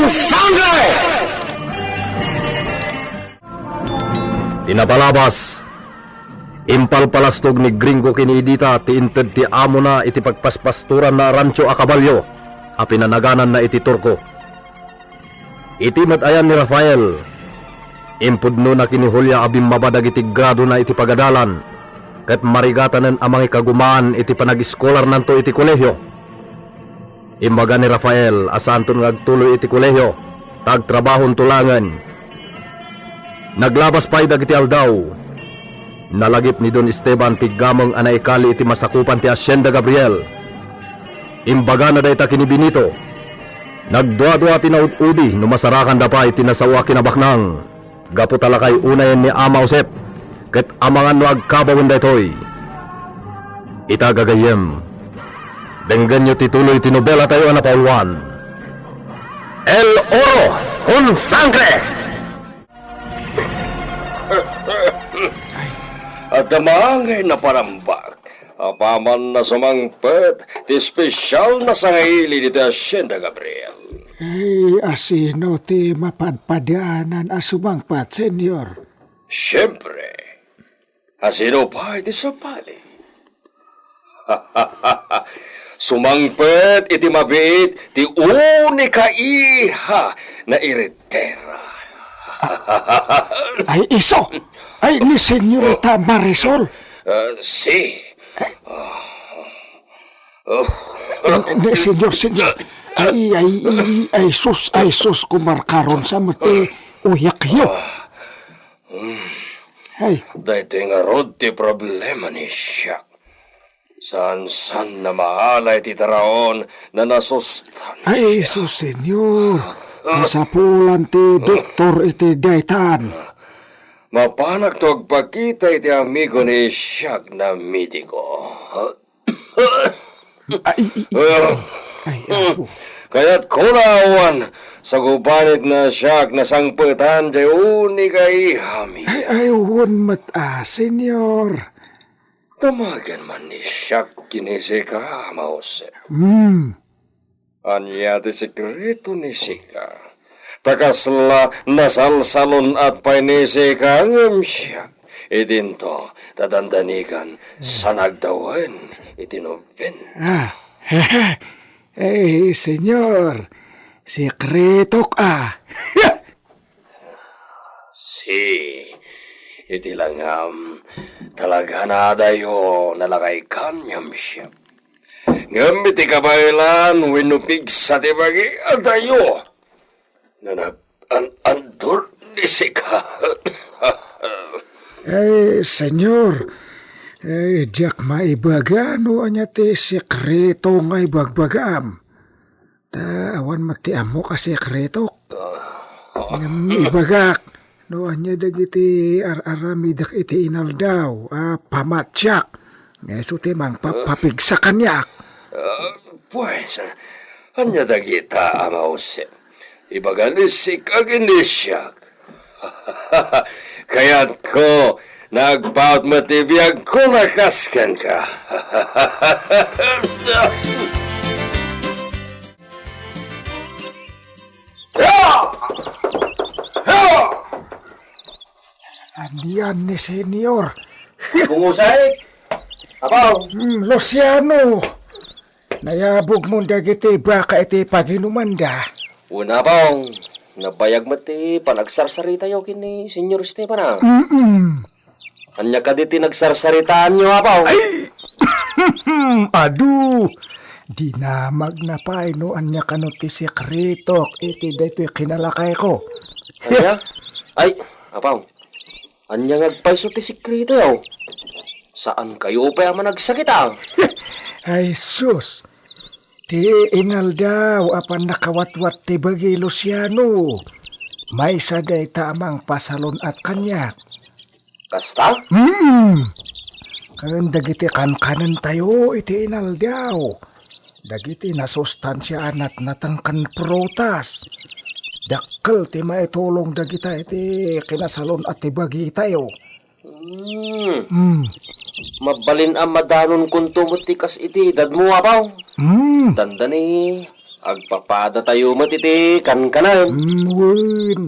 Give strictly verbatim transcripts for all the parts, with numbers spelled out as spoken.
Sangre! Ti napalabas, impalpalastog ni Gringo ken ni Edita ti inted ti amona iti pagpaspastoranna a rancho a kabalio a pinanagananna iti Turko. Iti met ayan ni Rafael, impudnona ken ni Julia a bimmaba dagiti gradona iti pagadalan ket marigatanen a mangikagumaan iti panageskolarnanto iti kolehio. Imbaga ni Rafael a saanton nga agtuloy iti kolehio, ta agtrabahonto laengen. Naglabas pay dagiti aldaw. Nalagip ni Don Esteban ti gameng a naikali iti masakupan ti Hacienda Gabriel. Imbagana dayta ken ni Benito. Nagduadua ti naud-udi no masarakanda pay ti nasao a kinabaknang. Gapu ta lakay unayen ni Ama Josep, ket amangan no agkabawen daytoy. Ita, gagayyem, denggenyo ti tuloy ti nobelatayo a napauluan, El Oro con Sangre! Adda maangay naparambak. Apaman a sumangpet ti espesyal a sangaili ditoy Hacienda Gabriel. Ay, asino ti mapadpadianan a sumangpet, Senyor? Siempre, asino pay ti sabali? Sumangpet iti mabiit ti unika iha na iritera. Ay, isu! Ay, ni Senyorita Marisol! Ah, si. Ay, ay, senyor, senyor. Ay, ay, ay, ay, sus, ay, sus, kumarkaron sa mati uyakyo. Ay. Daytoy ngarud ti problema ni Siak. Saan-saan na maalay ti taraon na nasustan. Ay, sus, senyor. Kasapulan ti doktor iti daytan. Mapanak to agpakita iti amigo ni Siak na mediko. Ay, ay, ay, ay, apo. Kayatko nga awan sagubanit na siak nasangpetan diay unika ihami. Ay, ay, wen met a, senyor. Damagen man ni siak ken ni sika, Ama Jose. Hmm. Ania ti sekreto ni sika? Ta kasla nasalsalun-at pay ni sika ngem siak. Idinto, ta dandanigan, sa nagtawen iti nobenta. Ah, eh, senyor, sekretok a. Si, iti langam, talaga na adayo nalakay kaniam siak. Ngem iti kabaelan wenno pigsa ti bagi, adayo. Nanag-an-andur ni sika. Eh, senyor, eh, diak maibaga no ania ti sekreto nga ibagbagam. Ta awan met ti ammok a sekretok. Ngem ibagak, no ania dagiti ar-aramidek iti inaldaw a pamatiak, nga isu ti mangpapapigsa kaniak. Ah, pues, ania dagita, Ama Jose? Ibaga ni sika ken ni siak. Kayatko, nagpaut met ti biagko, nakas kenka. Anian ni Senyor? Bungusay? Abaw. Hmm, Luciano! Nayabogmon dagiti baka iti paginumanda. Wen, Abaw, nabayag met ti panagsarsaritayo ken ni Senyor Esteban, a. Mm-mm. Ania kadi ti nagsarsaritaanyo, Abaw? Ay! Adu! Dinamagna pay no ania kano ti sekretok iti daytoy kinalakayko. Ania? Ay, Abaw, ania nga agpayso ti sekretoyo? Saankayo pay a managsakit, a? Ay, sus! Ti inaldaw a pannakawatwat ti bagi, Luciano, maysa dayta a mangpasalun-at kaniak. Kasta? Hmm. Ken dagiti kankanentayo iti inaldaw, dagiti nasustansiaan a nateng ken prutas, dakkel ti maitulong dagita iti kinasalun-at ti bagitayo. Hmm. Hmm. Mabalin a madanonkonto met ti kas iti edadmo, Abaw. Hmm. Dandani, Agpapadatayo met iti kankanan. Mm, wen,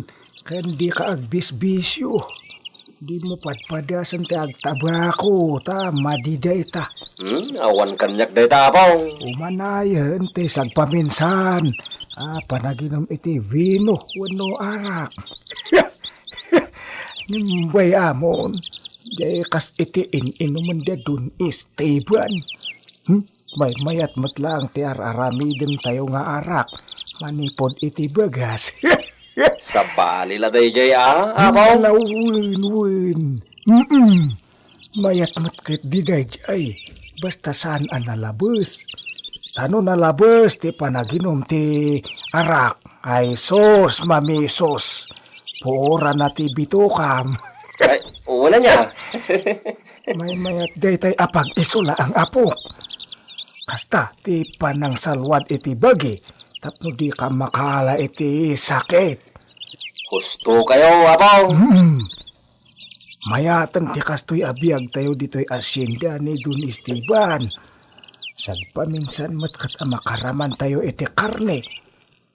ken dika agbisbisio. Dimo padpadasen ti agtabako, ta madi dayta. Hmm, awan kaniak dayta, Apong. Umanayen ti sagpaminsan a panaginum iti vino wenno arak. Ngem bay amon, diay kas iti in-inumen da Don Esteban. Hmm? Maymayat met laeng ti ar-aramidentayo nga arak manipud iti bagas. Sabali la daydiay a, Apong? Ala, wen, wen. Mm-mm. Mayat met ketdi daydiay. Basta saan a nalabes. Ta no nalabes ti panaginum ti arak, ay sus, mamisus. Puorana ti bitokam. Ay, wala niya. Maymayat daytay a pag-isu laeng, Apok. Kasta ti panangsalwad iti bagi tapno dika makaala iti sakit. Husto kayo, Apong. Mm. Mayaten ti kastoy a biagtayo ditoy hacienda ni Don Esteban. Sagpaminsan met ket a makaramantayo iti karne.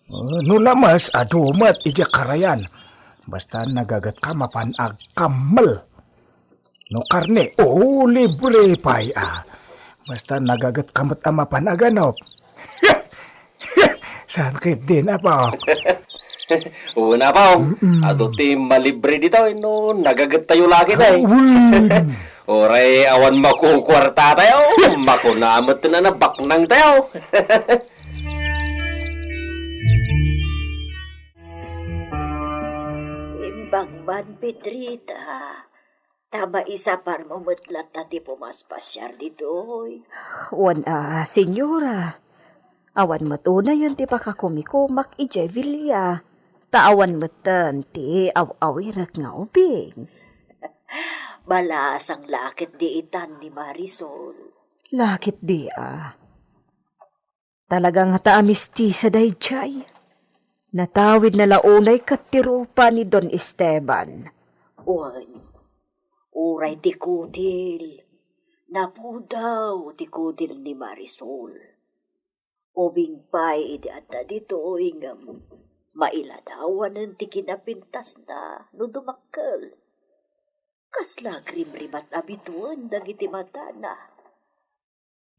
Oh, no lames, adu met idiay karayan. Basta nagagetka mapan agkammel. No karne, oh, libre pay, a. Basta nagagetka met a mapan aganop. Saan ketdin, Apok? Una, Apong. Mm-mm. Adu ti malibre ditoy no nagagettayo la ketdi. Wen. Uray awan makukuartatayo, makuna met ti nabaknangtayo. Imbag man, Pedrita, ta maisaparmo met latta ti pumaspasiar ditoy. Wen a, senyora. Awan met unayen ti pakakumikumak idiay villa, ta awan metten ti aw-awirek nga ubing. Balasang la ketdi itan ni Marisol. La ketdi a. Talaga ngata a mistisa daydiay. Natawidna la unay ket ti rupa ni Don Esteban. Wen, uray ti kutil, napudaw ti kutil ni Marisol. Ubing pay idi adda ditoy ngem mailadawanen ti kinapintasna no dumakkel. Kasla agrimrimat a bituen dagiti matana.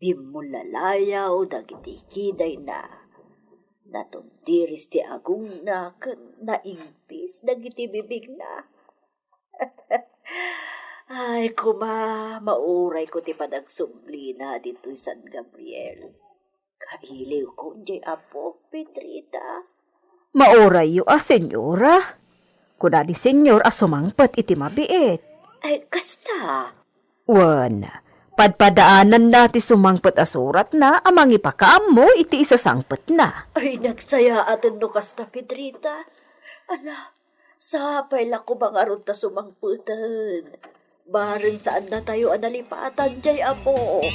Bimmullalayaw dagiti kidayna. Natundiris ti agongna ken naingpis dagiti bibigna. Ay, kuma, maurayko ti panagsublina ditoy San Gabriel. Kailiwko diay apok, Pedrita. Maurayyo a, senyora. Kuna ni senyor a sumangpet iti mabiit. Ay, kasta. Wen, padpadaananna ti sumangpet a suratna a mangipakaammo iti isasangpetna. Ay, nagsayaaten no kasta, Pedrita. Ala, sapay la koma ngarud ta sumangpeten. Bareng saannatayo a nalipatan diay apok.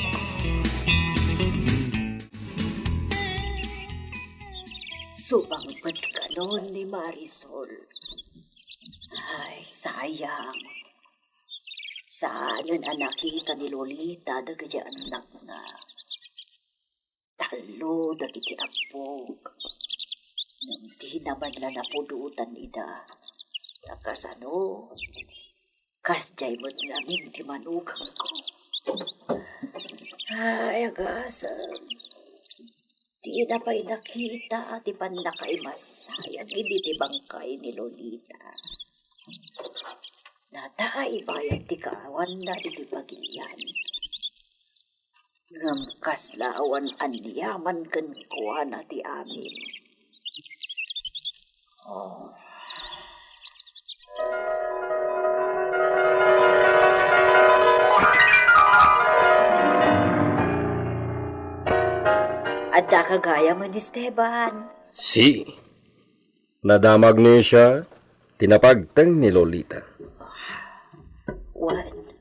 Sumangpet kanon ni Marisol. Ay, sayang. Saanen a nakita ni Lolita dagiti annakna. Tallo dagiti apok. Ngem dina man la napudotan ida. Ta kasano? Kasdiay met ngamin ti manugangko. Ay, agasem. Dina pay nakita ti pannakaimasayag idi ti bangkay ni Lolita. Nataybayan ti kaawanna iti pagilian. Ngem kasla awan aniaman kenkuana ti amin. Oh. Addaka gayam, Esteban? Si. Nadamag ni siya ti napagteng ni Lolita. Wen,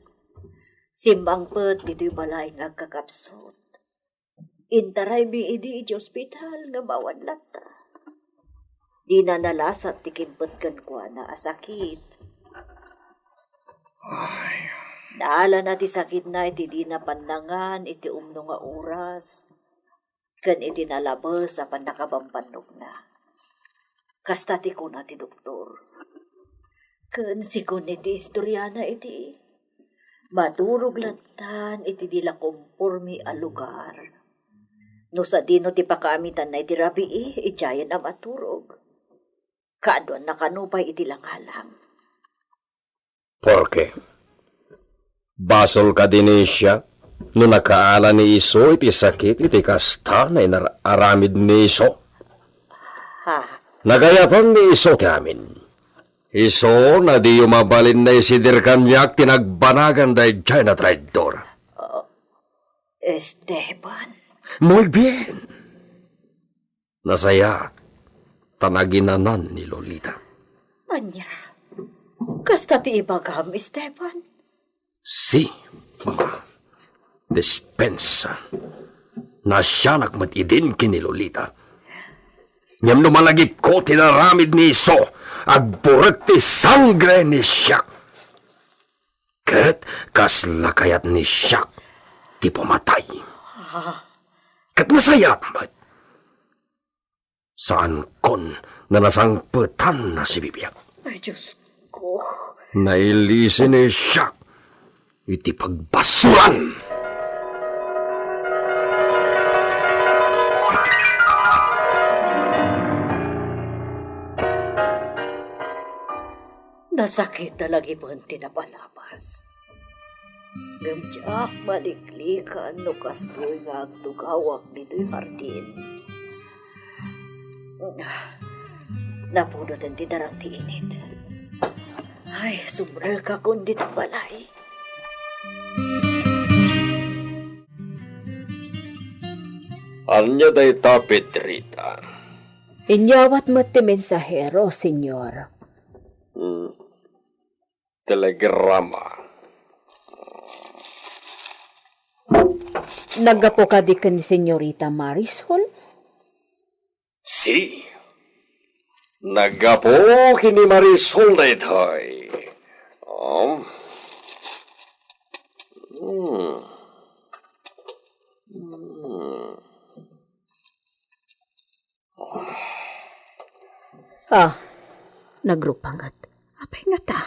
simmangpet ditoy balay nga agkakapsut. Intaraymi idi iti ospital nga awan latta. Dina nalasat ti kimpet kenkuana a sakit. Ay. Naalana ti sakitna iti dina pannangan iti umno nga oras. ken iti nalabes a pannakabambannogna. Kasta ti kuna ti doktor. Ken segun iti istoriana iti, maturog lattan iti di la komporme a lugar. No sadino ti pakaamitanna iti rabii, idiayen a maturog. Kaaduanna kano pay iti langalang. Porke, basol kadi ni Siak no nakaala ni isu iti sakit iti kasta nga inar-aramid ni isu? Ha? Nagayatan ni isu ti amin. Isu no diyo mabalin naisidir kaniak ti nagbanagan daydiay a traidor. Esteban. Muy bien. Nasayaat, ta naginanan ni Lolita. Ania? Kasta ti ibagam, Esteban? Si, mama. Dispensa. Nasianak met idin ken ni Lolita. Ngem no malagipko ti naramid ni isu, agburek ti sangre ni Siak. Ket kasla kayat ni Siak ti pamatay. Ket nasayaat met. Saankon nga nasangpetan a sibibiag. Ay, Diyos ko. Nailisi ni Siak iti pagbasuran. Nasakit a lagipen ti napalabas. Ngem diak maliklikan no kastoy nga agtugawak ditoy hardin. Napudoten ti darang ti init. Ay, sumrekakon ditoy balay. Ania dayta, Pedrita? Inyawat met ti mensahero, Señor. Hmm. Telegrama. Naggapu kadi ken Señorita Marisol? Si. Naggapu ken ni Marisol daytoy. Oh. Hmm. Hmm. Ah, nagrupanget. Apay ngata?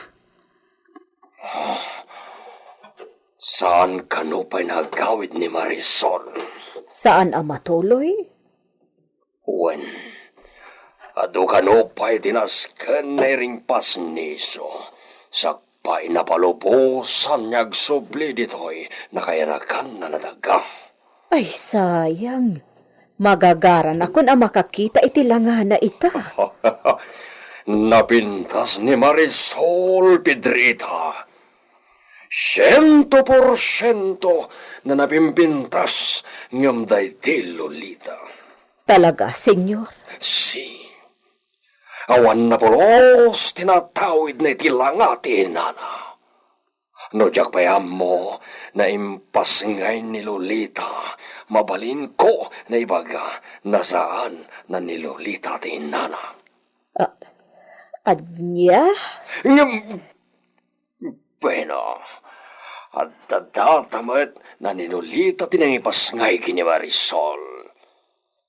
Saan kano pay nga agawid ni Marisol? Saan a matuloy? Wen, adu kano pay ti nasken nga iringpas ni isu, sak pay napalubosan nga agsubli ditoy nakayanakanna a daga. Ay, sayang. Magagaranakon a makakita iti langana ita. Napintas ni Marisol, Pedrita. Siento por siento nga napimpintas ngem daydi Lolita. Talaga, Señor? Si. Awan napulos ti natawidna iti langa ti inana. No diak pay ammo, naimpasngay ni Lolita, mabalinko nga ibaga a saan a ni Lolita ti inana. Ah, ania? Ngem, bueno, adda data met a ni Lolita ti nangipasngay ken ni Marisol.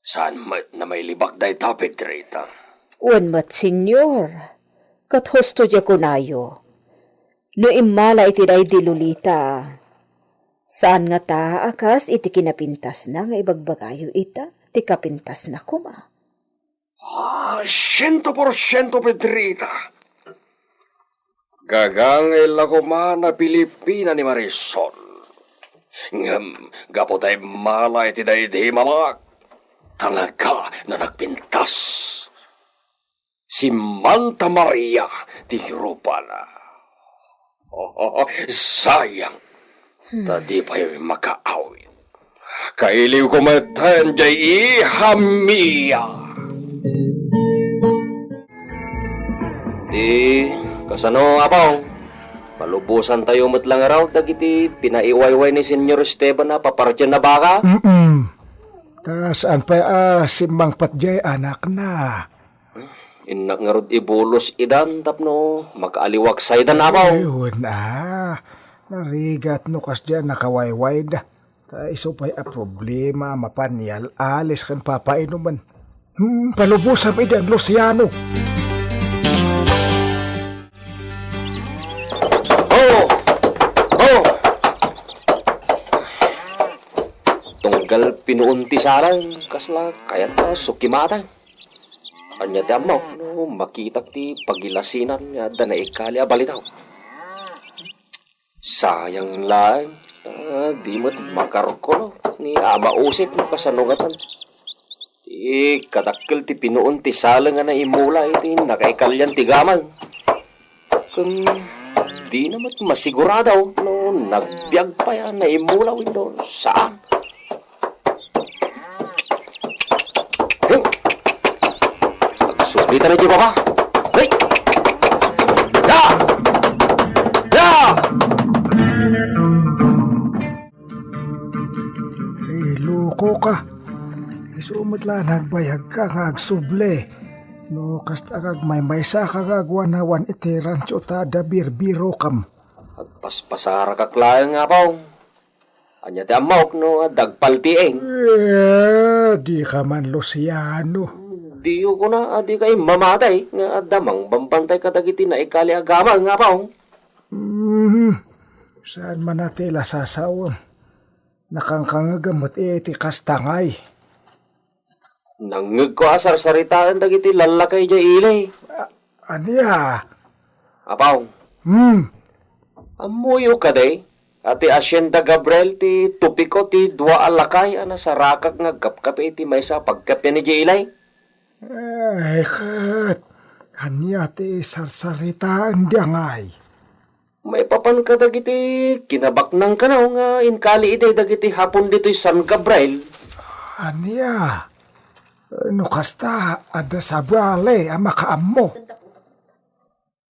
Saan met a mailibak dayta, Pedrita? Wen met, Señor. Ket husto diay kunayo. No immala iti daydi Lolita, saan ngata a kas iti kinapintasna nga ibagbagayo ita, ti kapintasna koma. Ah, siento por siento, Pedrita. Gagangay la koma a Pilipina ni Marisol. Ngem gapu ta immala iti daydi mamak, talaga a nagpintas. Simanta Maria ti rupana. Oh, sayang. Ta di pay makaawid. Kailiwko met diay iha mia. Di, kasano, Apo? Palubosantayo met la ngarud dagiti pinaiwayway ni Señor Esteban a papartian a baka? Mm-mm. Ta saan pay a simmangpet diay anakna? Innak ngarud ibulos idan tapno makaaliwak saydan, Apo. Ay, wen a. Narigat no kasdiay a nakawaywayda. Ta isu pay a problema a mapan ni al-alis ken papainuman. Hmm, palubosam idiay, Luciano. Oh! Oh! Tunggal pinuon ti salang, kasla kayat a sukimatan. Ania ti ammok no makitak ti pagilasinan nga adda naikali a balitaw? Sayang laeng, ta di met makarkolo ni Ama Usip no kasano ngatan. Ti kadakkel ti pinuon ti salang nga naimula iti nakaikalian ti gamang. Ken dina met masigurado no nagbiag pay a naimula wenno saan. Agsublita na di baba. Hey! Ya! Ya! Ay, loko ka. Isu met la nagbayag ka nga agsubli. No kasta nga agmaymaysa ka nga agwanawan iti rancho ta adda birbirokam. Agpaspasarakak laeng, Apong. Ania ti ammok no adda agpaltiing? Eh, di ka man, Luciano. Diyo kuna a di ka immamatay nga adda mangbambantay kadagiti naikali a gamang, Apong. Hmm, saan man a ti la sasawen? Nakankangegam met iti kasta ngay. Nangngegko a sarsaritaen dagiti lallakay idiay ili. A-, ania? Apong. Hmm. Ammoyo kadi a ti Hacienda Gabriel ti tupiko ti dua a lakay a nasarakak nga agkapkapi iti maysa a pagkapian idiay ili? Ay, ket ania ti sarsaritaen diay ngay? Maipapan kadagiti kinabaknang kano nga inkali idi dagiti Hapon ditoy San Gabriel. Ania? No kasta, adda sabali a makaammo.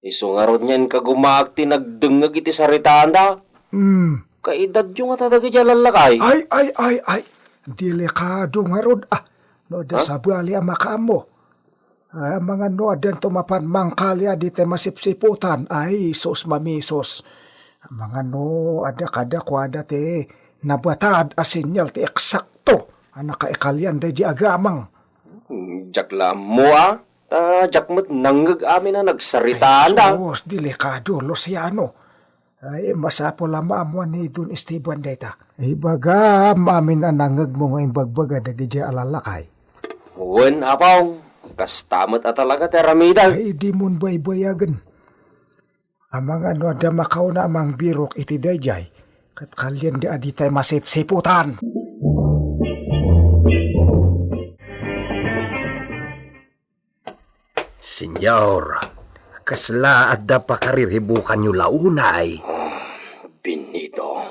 Isu ngarud nga inkagumaak ti nagdengngeg iti saritaanda. Hmm. Kaedadyo ngata dagiti lallakay. Ay, ay, ay, ay. Delikado ngarud, ah. No adda Ha? sabali a makaammo. Ah, amangan no addanto mapan mangkalia ditoy masipsiputan. Ay, sus, mamisus. Amangan no adda kadakuada ti nabatad a senyal ti eksakto a nakaikalian daydi a gamang. Diak la ammo, a. Ta diak met nangngeg amin a nagsaritaanda. Ay, sus, delikado, Luciano. Ay, masapul a maammuan ni Don Esteban dayta. Ibagam amin a nangngegmo nga imbagbaga dagiti a lallakay. Wen, Apong, kasta met a talaga ti aramidek. Ay, dimon baybayagen. Amangan no adda makauna a mangbirok iti daydiay, ket kalian di a ditay masipsiputan. Señor, kasla adda pakariribukanyo la unay? Ah, Benito.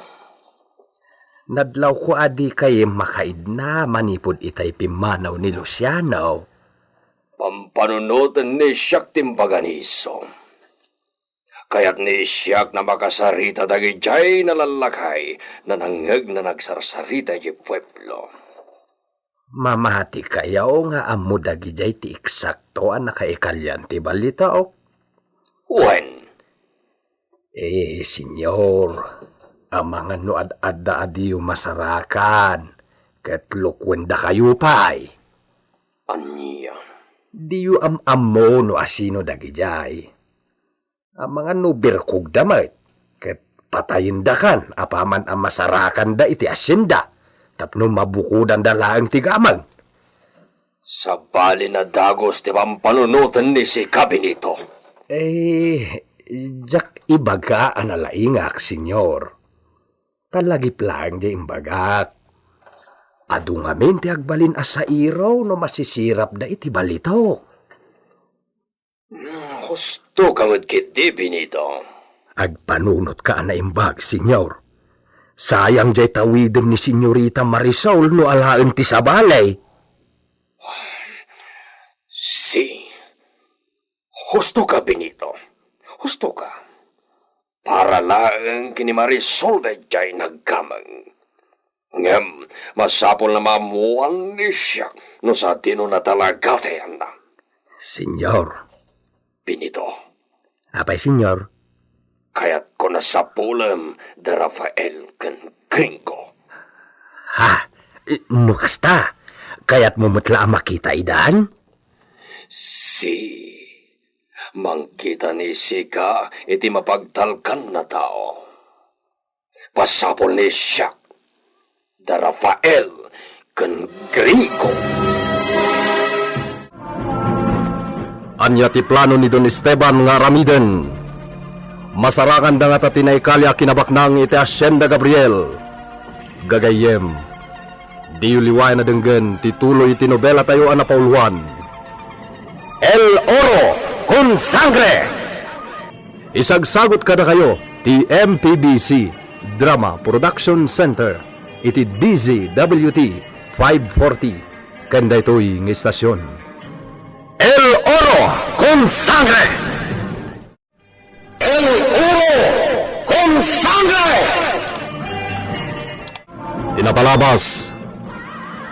Nadlawko a dikay makaidna manipud itay pimmanaw ni Luciano. Pampanunoten ni siak ti imbaga ni isu. Kayat ni siak a makasarita dagidiay nalallakay, nanangngeg a nagsarsarita idiay pueblo. Mamatikayo nga ammo dagidiay ti eksakto a nakaikalian ti balitaok? Wen. Eh, Señor, amangan no ad-adda a diyo masarakan, ket lukuendakayo pay. Ania? Diyo am-ammo no asino dagidiay. Amangan no birkogda met, ket patayendakan apaman a masarakanda iti hacienda, tapno mabukodanda laeng ti gameng. Sabali a dagus ti pampanunoten ni sika, Benito. Eh, diak ibaga a nalaingak, Señor. Talagip laeng ti imbagak. Adu ngamin ti agbalin a sairo no masisirapda iti balitok. Hmm, husto ka met ketdi, Benito. Agpanunotka a naimbag, Señor. Sayang diay tawidem ni Señorita Marisol no alaen ti sabali. Si. Husto ka, Benito. Husto ka. Para laeng ken ni Marisol daydiay naggameng. Ngem masapul a maammuan ni siak no sadino a talaga ti ayanna. Señor. Benito. Apay, Señor? Kayatko a sapulem da Rafael ken Gringo. Ha? No kasta, kayatmo met la a makita idan? Si, mangkita ni Sika iti mapagtalkan a tao. Pasapul ni siak, da Rafael ken Gringo. Ania ti plano ni Don Esteban nga aramiden? Masarakanda ngata ti naikali a kinabaknang iti Hacienda Gabriel. Gagayyem, diyo liwayan a denggen ti tuloy ti nobelatayo a napauluan, El Oro con Sangre! Isagsagut kadakayo ti M P B C Drama Production Center iti D Z W T five forty ken daytoy nga istasion. El Oro con Sangre! El Oro con Sangre! Ti napalabas,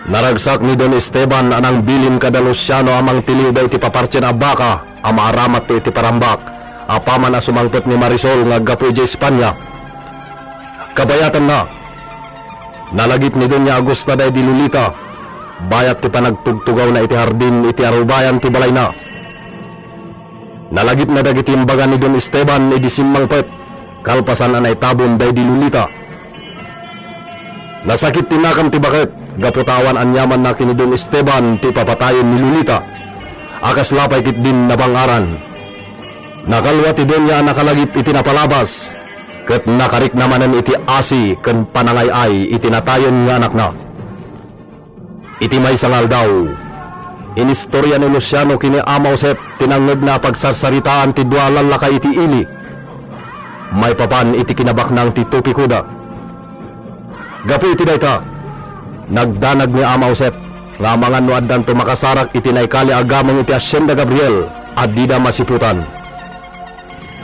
naragsak ni Don Esteban a nangbilin kada Luciano a mangtiliwda iti papartien a baka a maaramatto iti parambak, apaman a sumangpet ni Marisol nga aggapu idiay Espanya. Kabayatanna, nalagip ni Doña Agusta daydi Lolita, bayat ti panagtugtugawna iti hardin iti arubayan ti balayna. Nalagipna dagiti imbaga ni Don Esteban idi simmangpet, kalpasan a naitabon daydi Lolita. Nasakit ti nakam ti baket, gapu ta awan aniamanna ken ni Don Esteban ti papatayen ni Lolita, a kasla pay ketdin nabang-aran. Nakalua ti Doña a nakalagip iti napalabas, ket nakarikna manen iti asi ken panangay-ay iti natayen nga anakna. Iti maysa nga aldaw, inistoria ni Luciano ken ni Ama Josep ti nangngegna a pagsarsaritaan ti dua a lallakay iti ili maipapan iti kinabaknang ti topikoda. Gapu iti dayta, nagdanag ni Ama Josep nga amangan no addanto makasarak iti naikali a gameng iti Hacienda Gabriel a dida masiputan.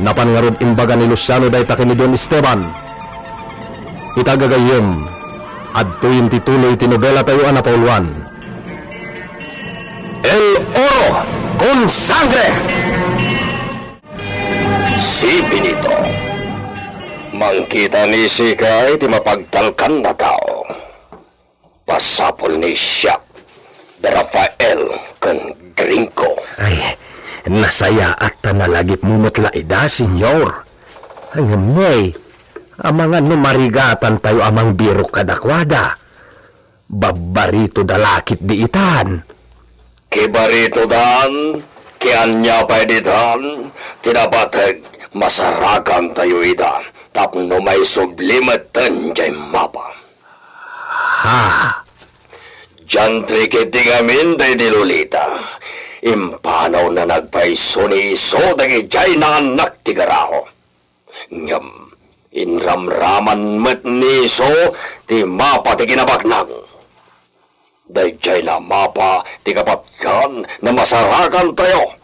Napan ngarud imbaga ni Luciano dayta ken ni Don Esteban. Ita gagayyem, adtoyen ti tuloy ti nobelatayo a napauluan, El Oro con Sangre! Si Benito, mangkita ni Sika iti mapagtalkan a tao. Pasapul ni siak, da Rafael ken Gringo. Ay, nasayaat ta nalagipmo met la ida, Señor. Ngem ne, amangan no marigatantayo a mangbirok kadakuada. Babbaritoda la ketdi itan. Kibaritodan, ki ania pay ditan, ti napateg, masarakantayo ida, tapno maisubli metten jay mapa. Ha? Diantre ketdi ngamin daydi Lolita. Impanawna nagpayso ni isu dagidiay naannak ti karaho. Ngem inramraman met ni isu ti mapa ti kinabaknang. Daydiay a mapa ti kapatgan a masarakantayo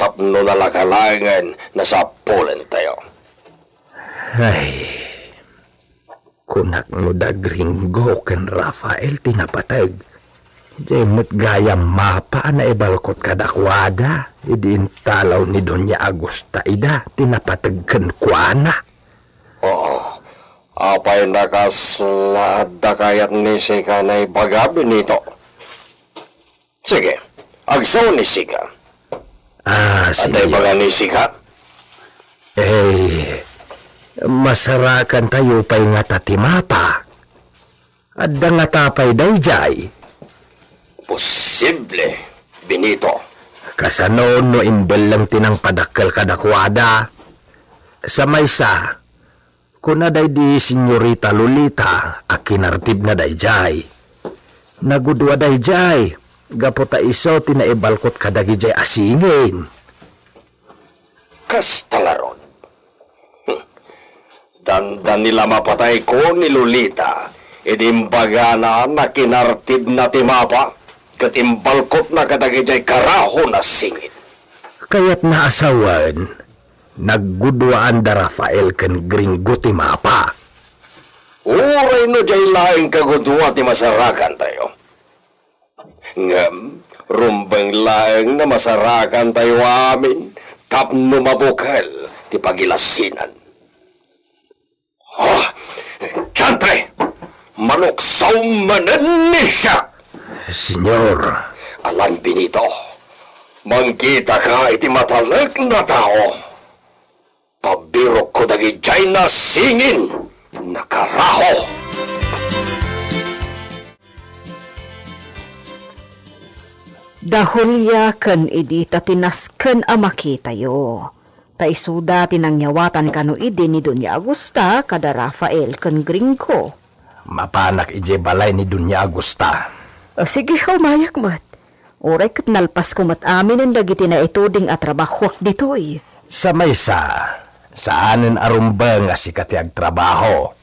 tapno nalaka laengen a sapulentayo. Ay, kunak no da Gringo ken Rafael ti napateg. Diay met gayam mapa a naibalkot kadakuada idi intalaw ni Doña Agusta ida ti napateg kenkuana. Oo. Apay nakasla, adda kayat ni Sika naibaga, Benito? Sige, agsao ni Sika. Ah, adda ibaga ni Sika? Eh, masarakantayo pay ngata ti mapa. Adda ngata pay daydiay? Posible, Benito. Kasano no imbelleng ti nangpadakkel kadakuada? Sa maysa, kuna daydi Señorita Lolita a kinartibna daydiay. Nagudua daydiay, gapu ta isu ti naibalkot kadagidiay a singin. Kasta ngarud. Hmm. Dandani la mapatayko ni Lolita, idi imbagana a kinartibna ti mapa, ket imbalkotna kadagidiay karaho a singin. Kayatna a sawen, nagguduaan da Rafael ken Gringo ti mapa. Uray no diay laeng kagudua ti masarakantayo. Ngem, rumbeng laeng a masarakantayo amin tapno mabukel ti pagilasinan. Ah! Diantre! Luksaw manen ni siak! Señor. Alan Benito, mangkitaka iti matalek a tao. Pabirokko dagidiay nasingin, nakaraho. Da Julia ken Edita ti nasken a makitayo. Ta isuda ti nangyawatan kano idi ni Doña Augusta kada Rafael ken Gringo. Mapanak idiay balay ni Doña Augusta. O, sige, umayak met. Uray ket nalpasko met aminen dagiti naituding a trabahoak ditoy. Sa maysa, saanen a rumbeng a sika ti agtrabaho.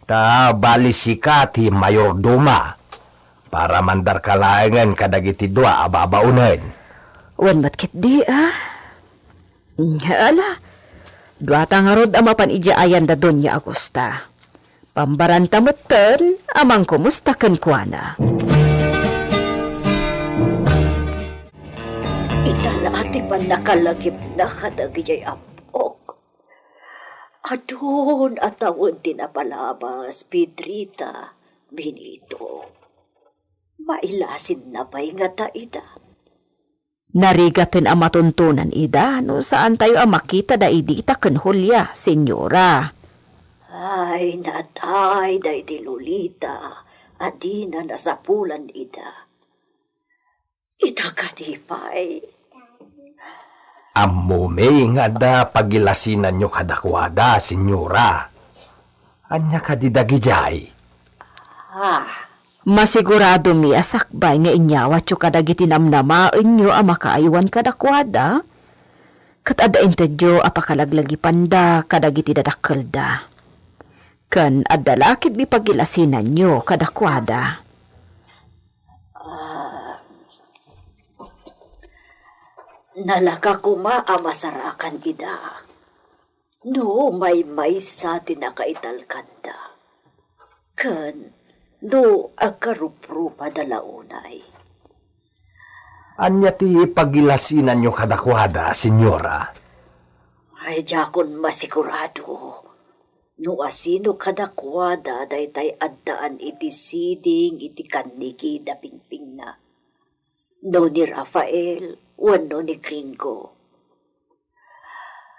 Ta bali sika ti mayordoma. Para mandarka laengen kadagiti dua a babaonen. Wen met ketdi, a? Ala, duata ngarud a mapan idiay ayan da Doña Augusta. Pambaranta metten a mangkumusta kenkuana. Ita la ti pannakalagipna kadagiti ammok. Adun a tawen ti napalabas, Pedrita, Benito. Mailasinna pay ngata ida. Narigaten a matuntunan ida no saantayo a makita da Edita ken Julia, señora. Ay, natay daydi Lolita a dina nasapulan ida. Ita kadi pay. Ammomi nga adda pagilasinanyo kadakuada, señora. Ania kadi dagidiay? Ah. Masiguradomi a sakbay nga inyawatyo kadagiti namnamaenyo a makaaywan kadakuada, ket adda intedyo a pakalaglagipanda kadagiti dadakkelda. Ken adda la ketdi pagilasinanyo kadakuada. Ah, nalaka koma a masarakan ida no maymaysa ti nakaitalkanda, ken no agkaruprupada la unay. Ania ti pagilasinanyo kadakuada, señora? Ay, diakon masigurado no asino kadakuada daytay addaan iti siding iti kannigida pingpingna. No ni Rafael wenno ni Gringo.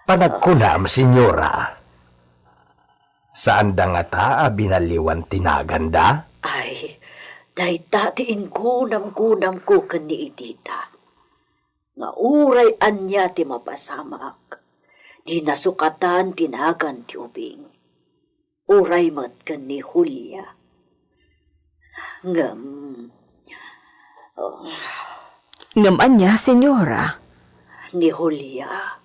Panagkunam, señora, saanda ngata a binaliwan ti naganda? Ay, dayta ti ingunamgunamko ken ni Edita, nga uray ania ti mapasamak, di nasukatan ti nagan ti ubing. Uray met ken ni Julia. Ngem, oh. Ngem ania, señora? Ni Julia.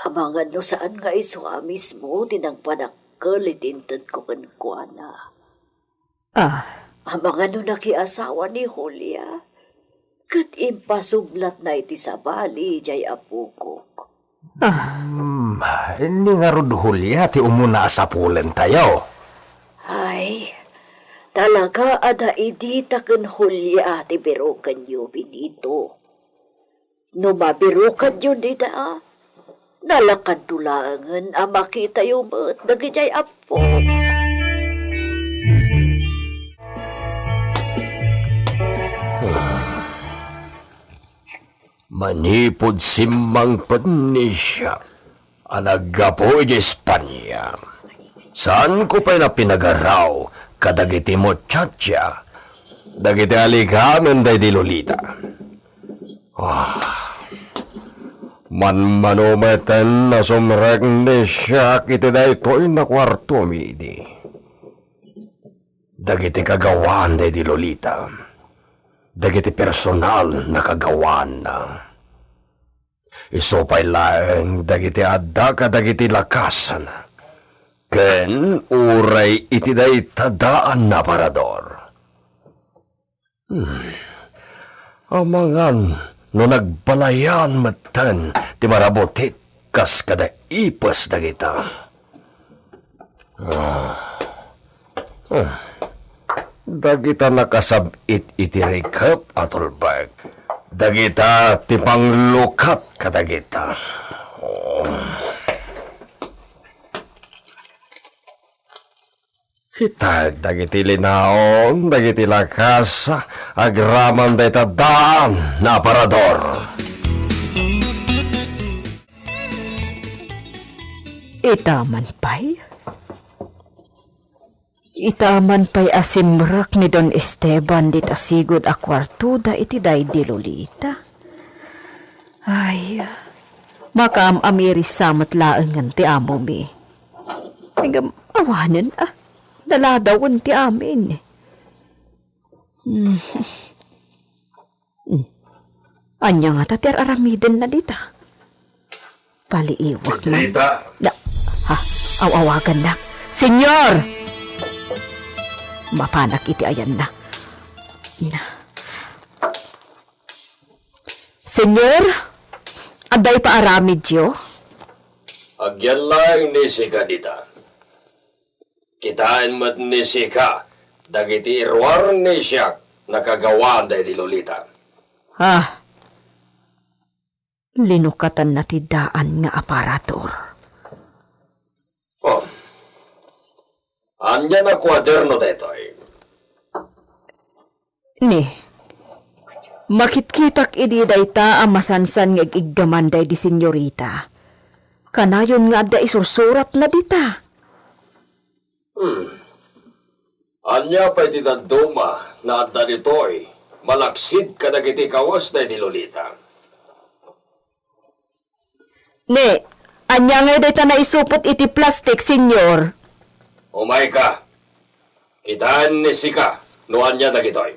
Amangan no saan nga isu a mismo ti nangpadakkel iti intedko kenkuana. Ah. Amangan no nakiasawa ni Julia, ket impasublatna iti sabali diay apokok. Ah. Hmm, ni ngarud Julia ti umuna a sapulentayo. Ay, talaga a da Edita ken Julia ti birokenyo, Benito. No mabirokanyo dida, nalakanto laengen a makitayo met dagidiay appo. Manipud simmangpet ni siak a naggapu idiay Espania, saanko pay la pinagaraw kadagiti muchacha, dagiti aligamen daydi Lolita. Ah, manmano meten a sumrek ni siak iti daytoy a kuartomi idi. Dagiti kagawaan daydi Lolita, dagiti personal a kagawaanna. Isu pay laeng dagiti adda kadagiti lakasna, ken uray iti dayta daan a aparador. Hmm. Amangan no nagbalayan metten ti marabutit kas kada ipes dagita. Ah. Ah. Dagita nakasab-it iti rikep a tulbek. Dagita ti panglukat kadagita. Oh. Kitaek dagiti linaon, dagiti lakas, agraman dayta daan nga aparador. Itaman pay? Itaman pay a simrek ni Don Esteban dita sigud a kuartoda iti daydi Lolita. Ay, makaam-amiris sa met laengen ti amomi. Ngem awanen a, daladawen ti amin. Hmm. Hmm. Ania ngata ti ar-aramidenna dita? Paliiwak man. Pedrita. Na, ha? Aw-awaganna. Senyor! Mapanak iti ayanna. Na. Senyor, adda ipaaramidyo? Agyan laeng ni sika dita. Kitaen met ni sika dagiti iruar ni siak nga kagawaan daydi Lolita. Ah, linukatanna ti daan nga aparador. Oh. Ania a kuaderno daytoy? Ni, makitkitak idi dayta a masansan nga ig-iggaman daydi senyorita. Kanayon nga adda isursuratna dita. Hmm. Ania pay ti dadduma nga adda ditoy malaksid kadagiti kawes daydi Lolita? Ni, ania ngay dayta naisupot iti plastik, Senyor? Umayka. Kitaen ni sika no ania dagitoy.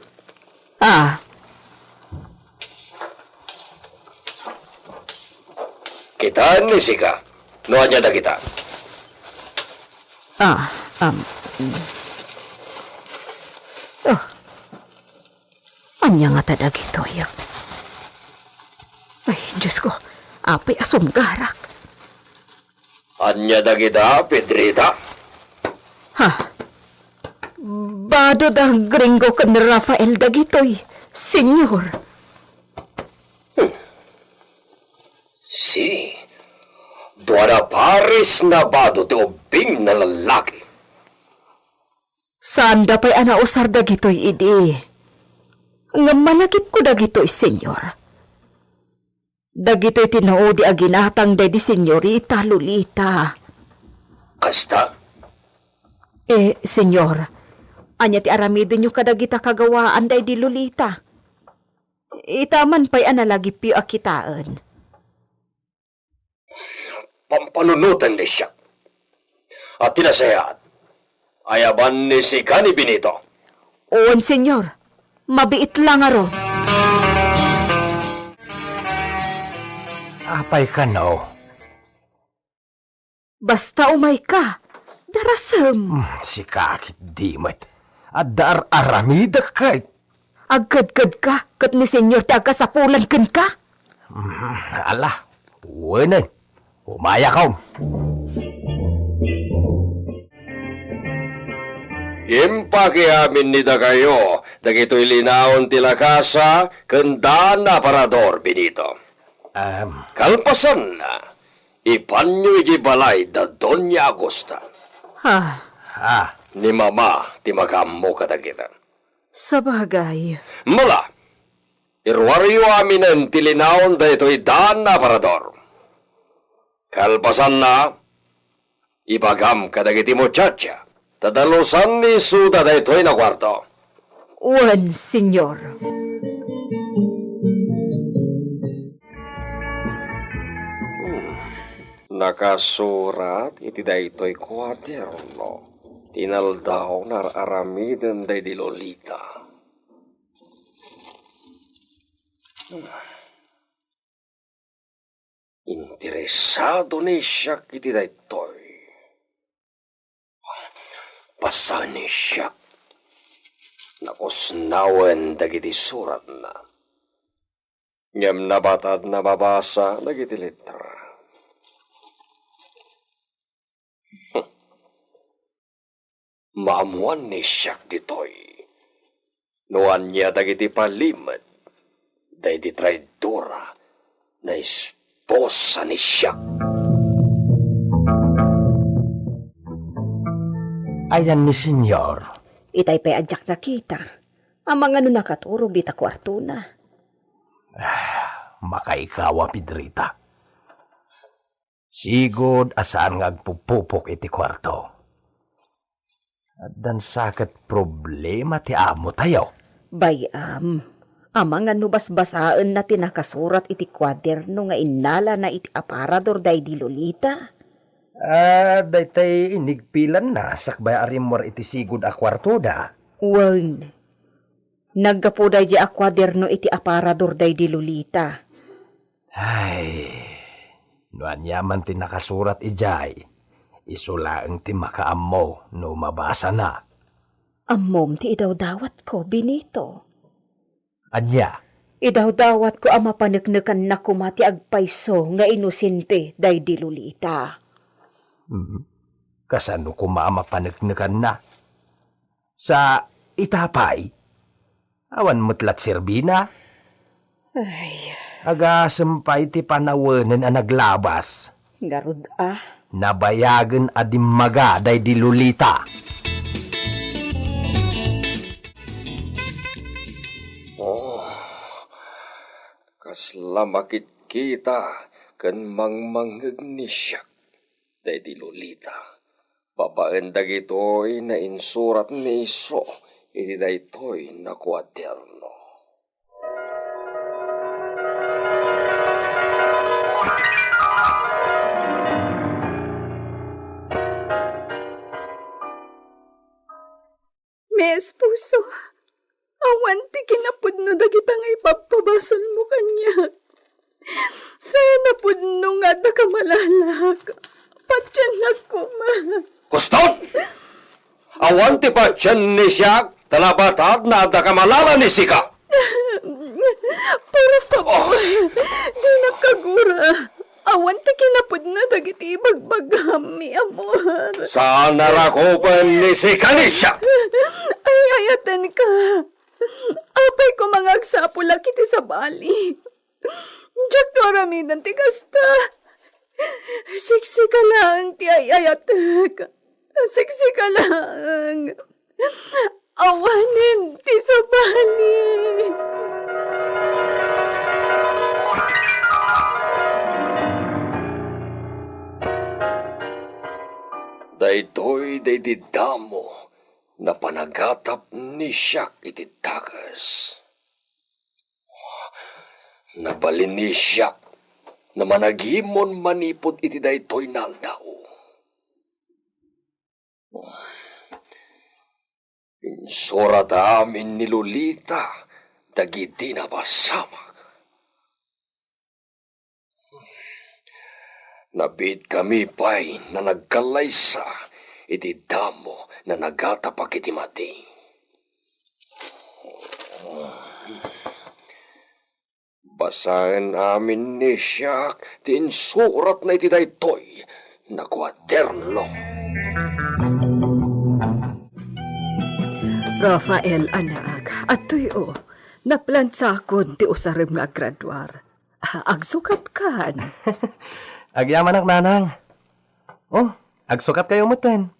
Ah. Kitaen ni sika no ania dagita. Ah, um, mm. Oh. Ania ngata dagitoy? Ay, Diosko, apay a sumgarak? Ania dagita, Pedrita? Ha? Bado da Gringo ken Rafael dagitoy, Senyor. Hmm. Si, dua da pares nga bado ti ubbing nga lallaki. Saanda pay a nausar dagitoy idi. Ngem malagipko dagitoy, Senyor. Dagitoy ti naudi a ginatang daydi Senyorita Lolita. Kasta? Eh, Senyor, ania ti aramidenyo kadagita kagawaan daydi Lolita? Ita man pay a nalagipyo a kitaen. Pampanunoten ni siak. A ti nasayaat, ayaban ni sika ni Benito. Wen, Senyor. Mabiit la ngarud. Apay kano? Basta umayka, darasem. Hmm, sika ketdi met. Adda ar-aramidek ket. Agkedkedka ket ni Senyor ti agkasapulan kenka? Mhm, ala, wenen. Umayakom. Impaki amin ni dakayo dagitoy linaon ti lakasa ken daan a aparador, Benito. Em. Kalpasanna, ipanyo idiay balay da Doña Augusta. Ha? Ha? Ni Mama ti makaammo kadagita. Sabagay. Mala, iruaryo aminen ti linaon daytoy daan a aparador. Kalpasanna, ibagam kadagiti muchacha, ta dalusanna isuda daytoy a kuarto. Wen, Senyor. Hmm. Nakasurat iti daytoy kuaderno ti inaldaw nga ar-aramiden daydi Lolita. Interesado ni siak iti daytoy. Basaen ni siak. Nakusnawen dagiti suratna. Ngem nabatad a mabasa dagiti letra. Maammoan ni siak ditoy no ania dagiti palimed daydi traidora nga esposa ni siak. Ayan ni Senyor. Itay pay a diak nakita. Amangan no nakaturog dita kuartona. Makaikaw a, Pedrita. Sigud a saan nga agpupupok iti kuarto. Addan sa ket problema ti amotayo. Bay-am, amangan no basbasaenna ti nakasurat iti kuaderno nga innalana iti aparador daydi Lolita? Ah, daytay inigpilanna sakbay a rimmuar iti sigud a kuartoda. Wen, naggapu daydi a kuaderno iti aparador daydi Lolita. Ay, no aniaman ti nakasurat idiay, isu laeng ti makaammo no mabasana. Ammom ti idawdawatko, Benito. Ania? Idawdawatko a mapaneknekanna koma ti agpayso nga inosente daydi Lolita. Hmm. Kasano koma a mapaneknekanna? Sa ita pay? Awan met la ti serbina? Ay. Agasem pay ti panawenen a naglabas. Ngarud a. Nabayagen a dimmaga daydi Lolita. Oh, kasla makitkita ken mangmangngeg ni siak daydi Lolita. Babaen dagitoy nainsurat ni isu iti daytoy a kuaderno. Mi esposo, awan ti kinapudno dagita nga ipabpabasolmo kaniak. Saan a pudno nga adda kamalalak. Patiennak koma. Kuston! Awan ti patien ni siak, ta nabatad nga adda kamalala ni sika. Por favor, dinak kagura. Awan ti kinapudno dagiti ibagbagam, mi amor. Saan a rakupen ni sika ni siak. Ay-ayatenka. Apay koma nga agsapulak iti sabali. Diakto aramiden ti kasta. Siksika laeng ti ay-ayatek. Siksika laeng. Awanen ti sabali. Daytoy daydi damo a panagatap ni siak iti dakes. Nabalin ni siak a managimon manipud iti daytoy nga aldaw. Insurat amin ni Lolita dagiti napasamak. Nabiitkami pay a nagkallaysa iti damo a nagatapak iti mati. Basaen amin ni siak ti insuratna iti daytoy a kuaderno. Rafael, anak, adtoy, o, naplansakon ti usarem nga aggraduar. Ah, agsukatkan. Agyamanak, nanang. O, agsukatkayo metten.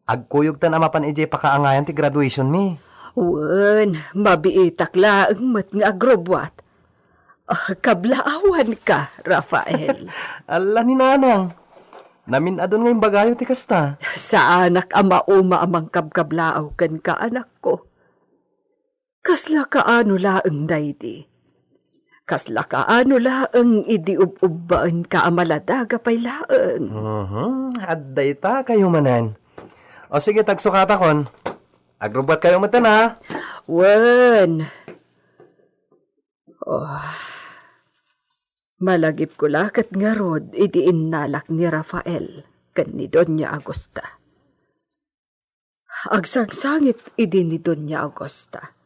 Agkuyogtan a mapan idiay pakaangayan ti graduation mi. Wen, mabiitak laeng met nga agrubbuat. Ah, kablaawanka, Rafael. Alla ni nanang. Namin-adun nga imbagayo ti kasta. Saanak a mauma a mangkabkablaaw kenka, anakko. Kasla kaano laeng daydi? Kasla kaano laeng idi ub-ubbaenka a maladaga pay laeng? Mhm, adda ita kayo manen. O sige, tagsukatakon. Agrubbuatkayo metten, a. Wen. Oh. Malagipko la ket ngarud idi innalak ni Rafael ken ni Doña Augusta. Agsangsangit idi ni Doña Augusta.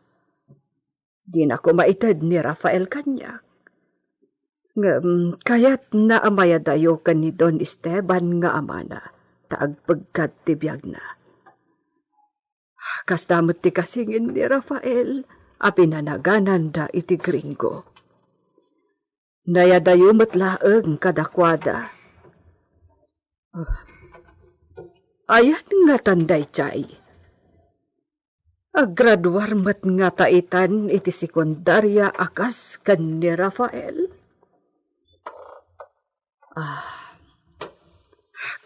Dinako maited ni Rafael kaniak. Ngem kayatna a mayadayo ken ni Don Esteban nga amana, ta agpeggad ti biagna. Kasta met ti kasingin ni Rafael a pinanagananda iti gringo. Nayadayo met laeng kadakuada. Ah, Ayan ngatan daydiay? Aggraduar met ngata itan iti sekundaria a kas ken ni Rafael? Ah,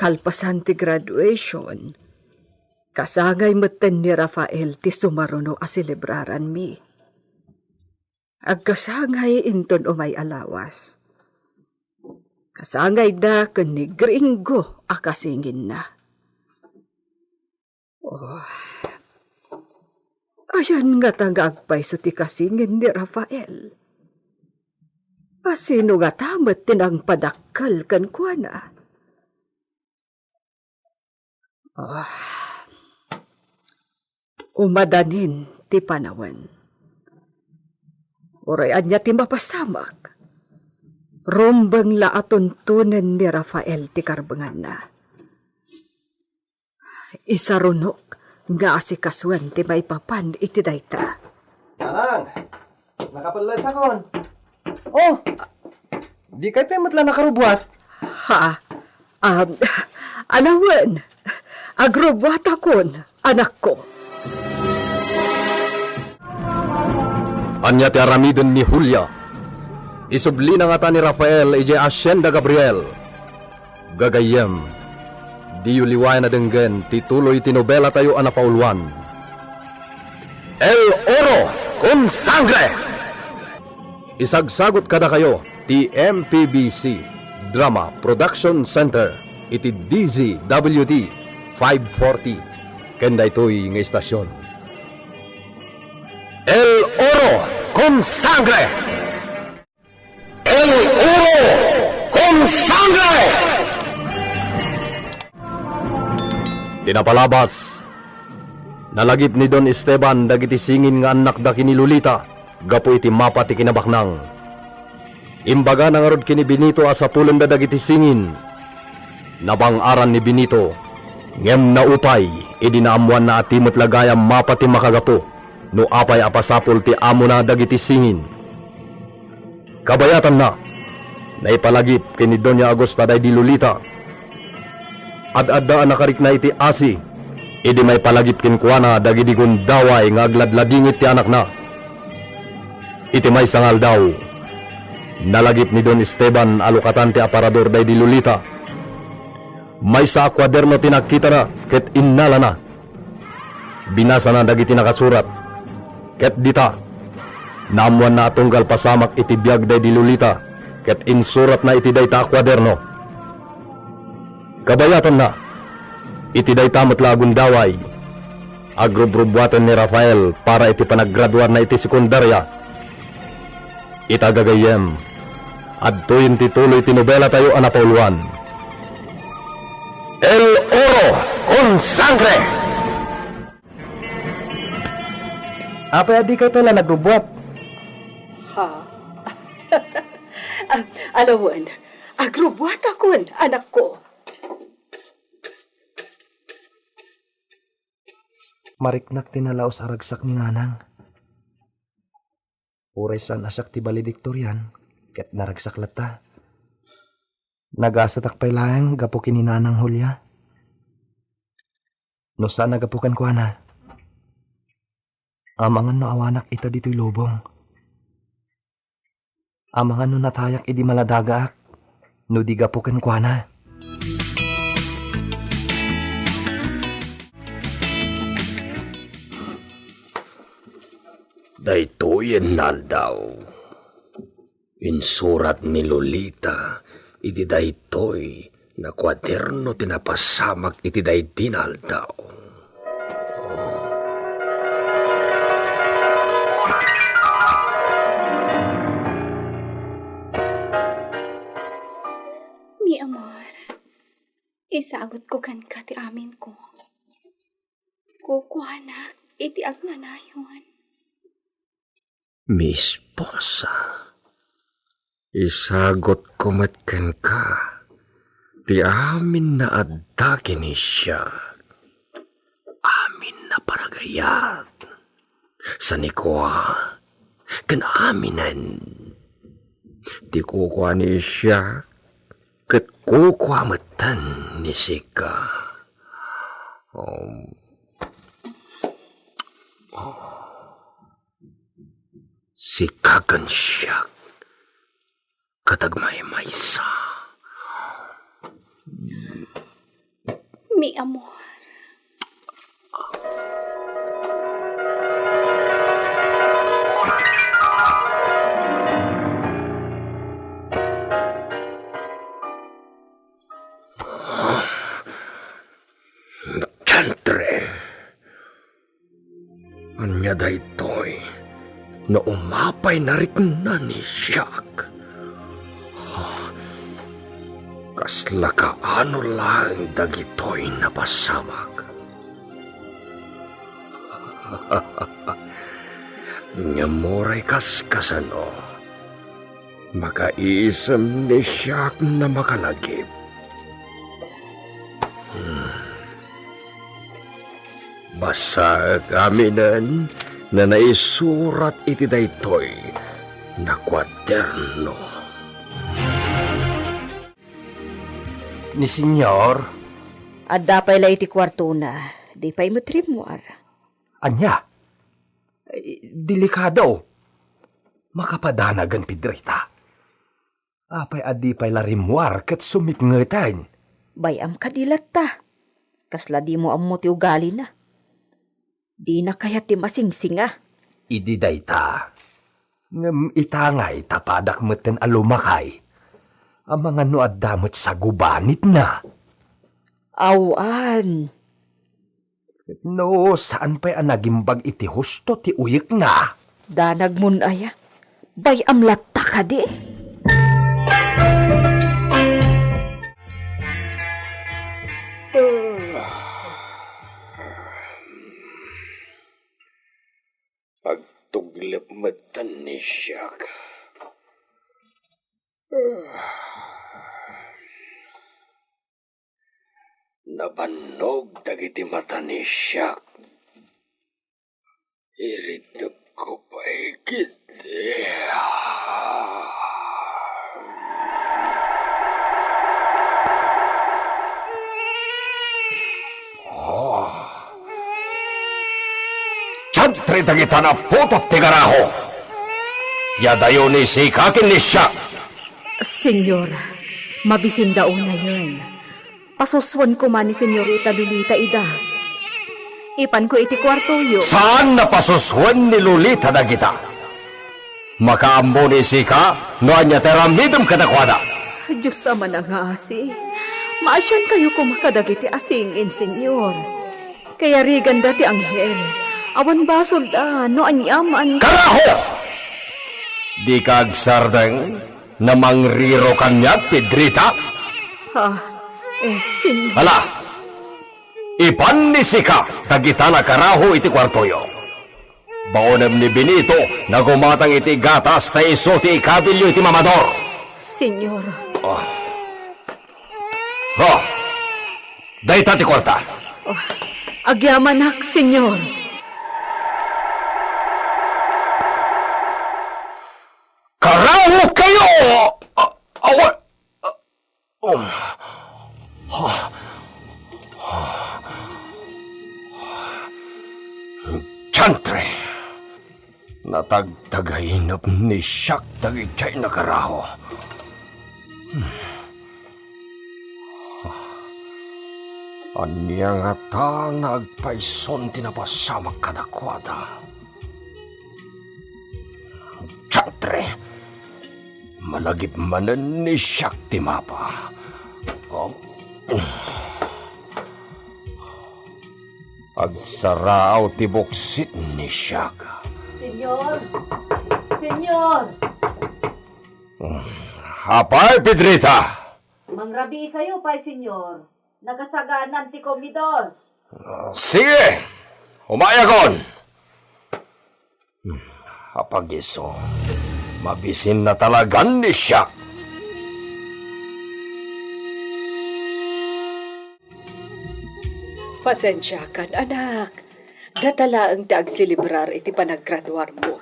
kalpasan ti graduation, kasangay metten ni Rafael ti sumaruno a selebraranmi. Agkasangay inton umay a lawas. Kasangayda ken ni Gringo a kasinginna. Oh, ayan ngata nga agpayso ti kasingin ni Rafael? A sino ngata met ti nangpadakkel kenkuana? Ah, umadanin ti panawen. Uray ania ti mapasamak, rumbeng la a tuntunen ni Rafael ti karbenganna. Isarunok nga asikasuen ti maipapan iti dayta. Nanang, nakapellesakon. Oh, dikay pay met la nakarubuat? Ha? Um, alawen, agrubuatakon, anakko. Ania ti aramiden ni Julia? Isublina ngata ni Rafael idiay Hacienda Gabriel. Gagayyem, diyo liwayan a denggen ti tuloy ti nobelatayo a napauluan, El Oro con Sangre! Isagsagut kadakayo ti M P B C Drama Production Center iti D Z W T five forty ken daytoy nga istasyon. El Oro con Sangre! El Oro con Sangre! Ti napalabas, nalagip ni Don Esteban dagiti singin nga annakda ken ni Lolita gapu iti mapa ti kinabaknang. Imbagana ngarud ken ni Benito a sapulenda dagiti singin. Nabang-aran ni Benito, ngem naupay idi naammoanna a ti met la gayam mapa ti makagapu no apay a pasapul ti amona dagiti singin. Kabayatanna, naipalagip ken ni Doña Augusta daydi Lolita. Ad-adda a nakarikna iti asi, idi maipalagip kenkuana dagidi gundaway nga agladladingit ti anakna. Iti maysa nga aldaw, nalagip ni Don Esteban a lukatan ti aparador daydi Lolita. Maysa a kuaderno ti nakitana ket innalana. Binasana dagiti nakasurat, ket dita, naammoanna a tunggal pasamak iti biag daydi Lolita ket insuratna iti dayta a kuaderno. Kabayatanna, iti dayta met la a gundaway, agrubrubuaten ni Rafael para iti panaggraduarna iti sekundaria. Ita gagayyem, adtoyen ti tuloy ti nobelatayo a napauluan, El Oro con Sangre! Apay a dikay pay la nagrubuat? Ha? Ah, alawen, agrubuatakon, anakko. Mariknak ti nalaus a ragsak ni Nanang. Uray saan a siak ti valedictorian, ket naragsak latta. Nagasatak pay laeng gapu ken ni Nanang Julia. No saan a gapu kenkuana, amangan no awanak ita ditoy lubong. Amangan no natayak idi maladagaak, no di gapu kenkuana. Daytoyen nga aldaw, insurat ni Lolita iti daytoy nga kuaderno ti napasamak iti daydi nga aldaw. Mi amor, isagutko kenka ti aminko. Kukuanak iti agnanayon. Mi esposa, isagutko met kenka ti amin nga adda ken ni siak, amin nga panagayat, sanikua, ken aminen ti kukua ni siak ket kukua metten ni sika. Um, sika ken siak ket agmaymaysa. Mi amor. Diantre. Ania daytoy no umapay narikna ni Jack? Kasla kaano laeng dagitoy napasamak? Ngem uray kas kasano, makaisem ni Jack a makalagip. Hmm. Basaek aminen a naisurat iti daytoy a kuaderno. Ni Senyor? Adda pay la iti kuartona, di pay met rimmuar. Ania? Eh, delikado. Makapadanagan, Pedrita. Apay a di pay la rimmuar ket sumipngeten? Bay-am kadi latta. Kasla dimo ammo ti ugalina. Dina kayat ti masingsinga. Idi dayta, ngem ita ngay ta padak metten a lumakay. Amangan no adda met sagubanitna. Awan. No saan pay a nagimbag iti husto ti uyekna. Danagmon aya? Bay-am latta kadi? Agtuglep metten ni Jack. Nabannog dagiti mata ni Jack. Iridepko pay ketdi. Ah. Diantre dagita naputot ti garaho! Iyadayo ni Sika ken ni Siak! Señor, mabisinda unayen. Pasusuen koma ni Señorita Lolita ida. Ipanko iti kuartoyo. Saan a pasusuen ni Lolita dagita. Makaammo ni Sika no ania ti aramidem kadakuada. Dios a manangaasi, maasiankayo koma kadagiti asingin, Señor. Kayariganda ti anghel. Awan basolda no aniaman. Karaho! Dika agsardeng a mangriro kaniak, Pedrita? Ha? Eh, sin- Hala! Ipan ni Sika dagita a karaho iti kuartoyo. Baonem ni Benito a gumatang iti gatas ta isu ti ikabilyo iti mamador. Señor. Ah. Oh, dayta ti kuarta. Oh, agyamanak, Señor. Karaho kayo! A-, awa-, a-, um, ha, ha, Diantre! Natagtagainep ni Siak dagiti a karaho. Hmm. Ania ngata a nagpayson ti napasamak kadakuada? Diantre! Malagip manen ni Siak ti mapa. Oh. Agsaraaw ti buksit ni Siak. Señor! Señor! Apay, Pedrita? Mangrabii kayo pay, Señor. Nakasaganan ti komidor. Sige, umayakon. Apag-isu, mabisin na talagan ni Siak. Pasensiakan, anak. Data laeng ti agselebrar iti panaggraduarmo.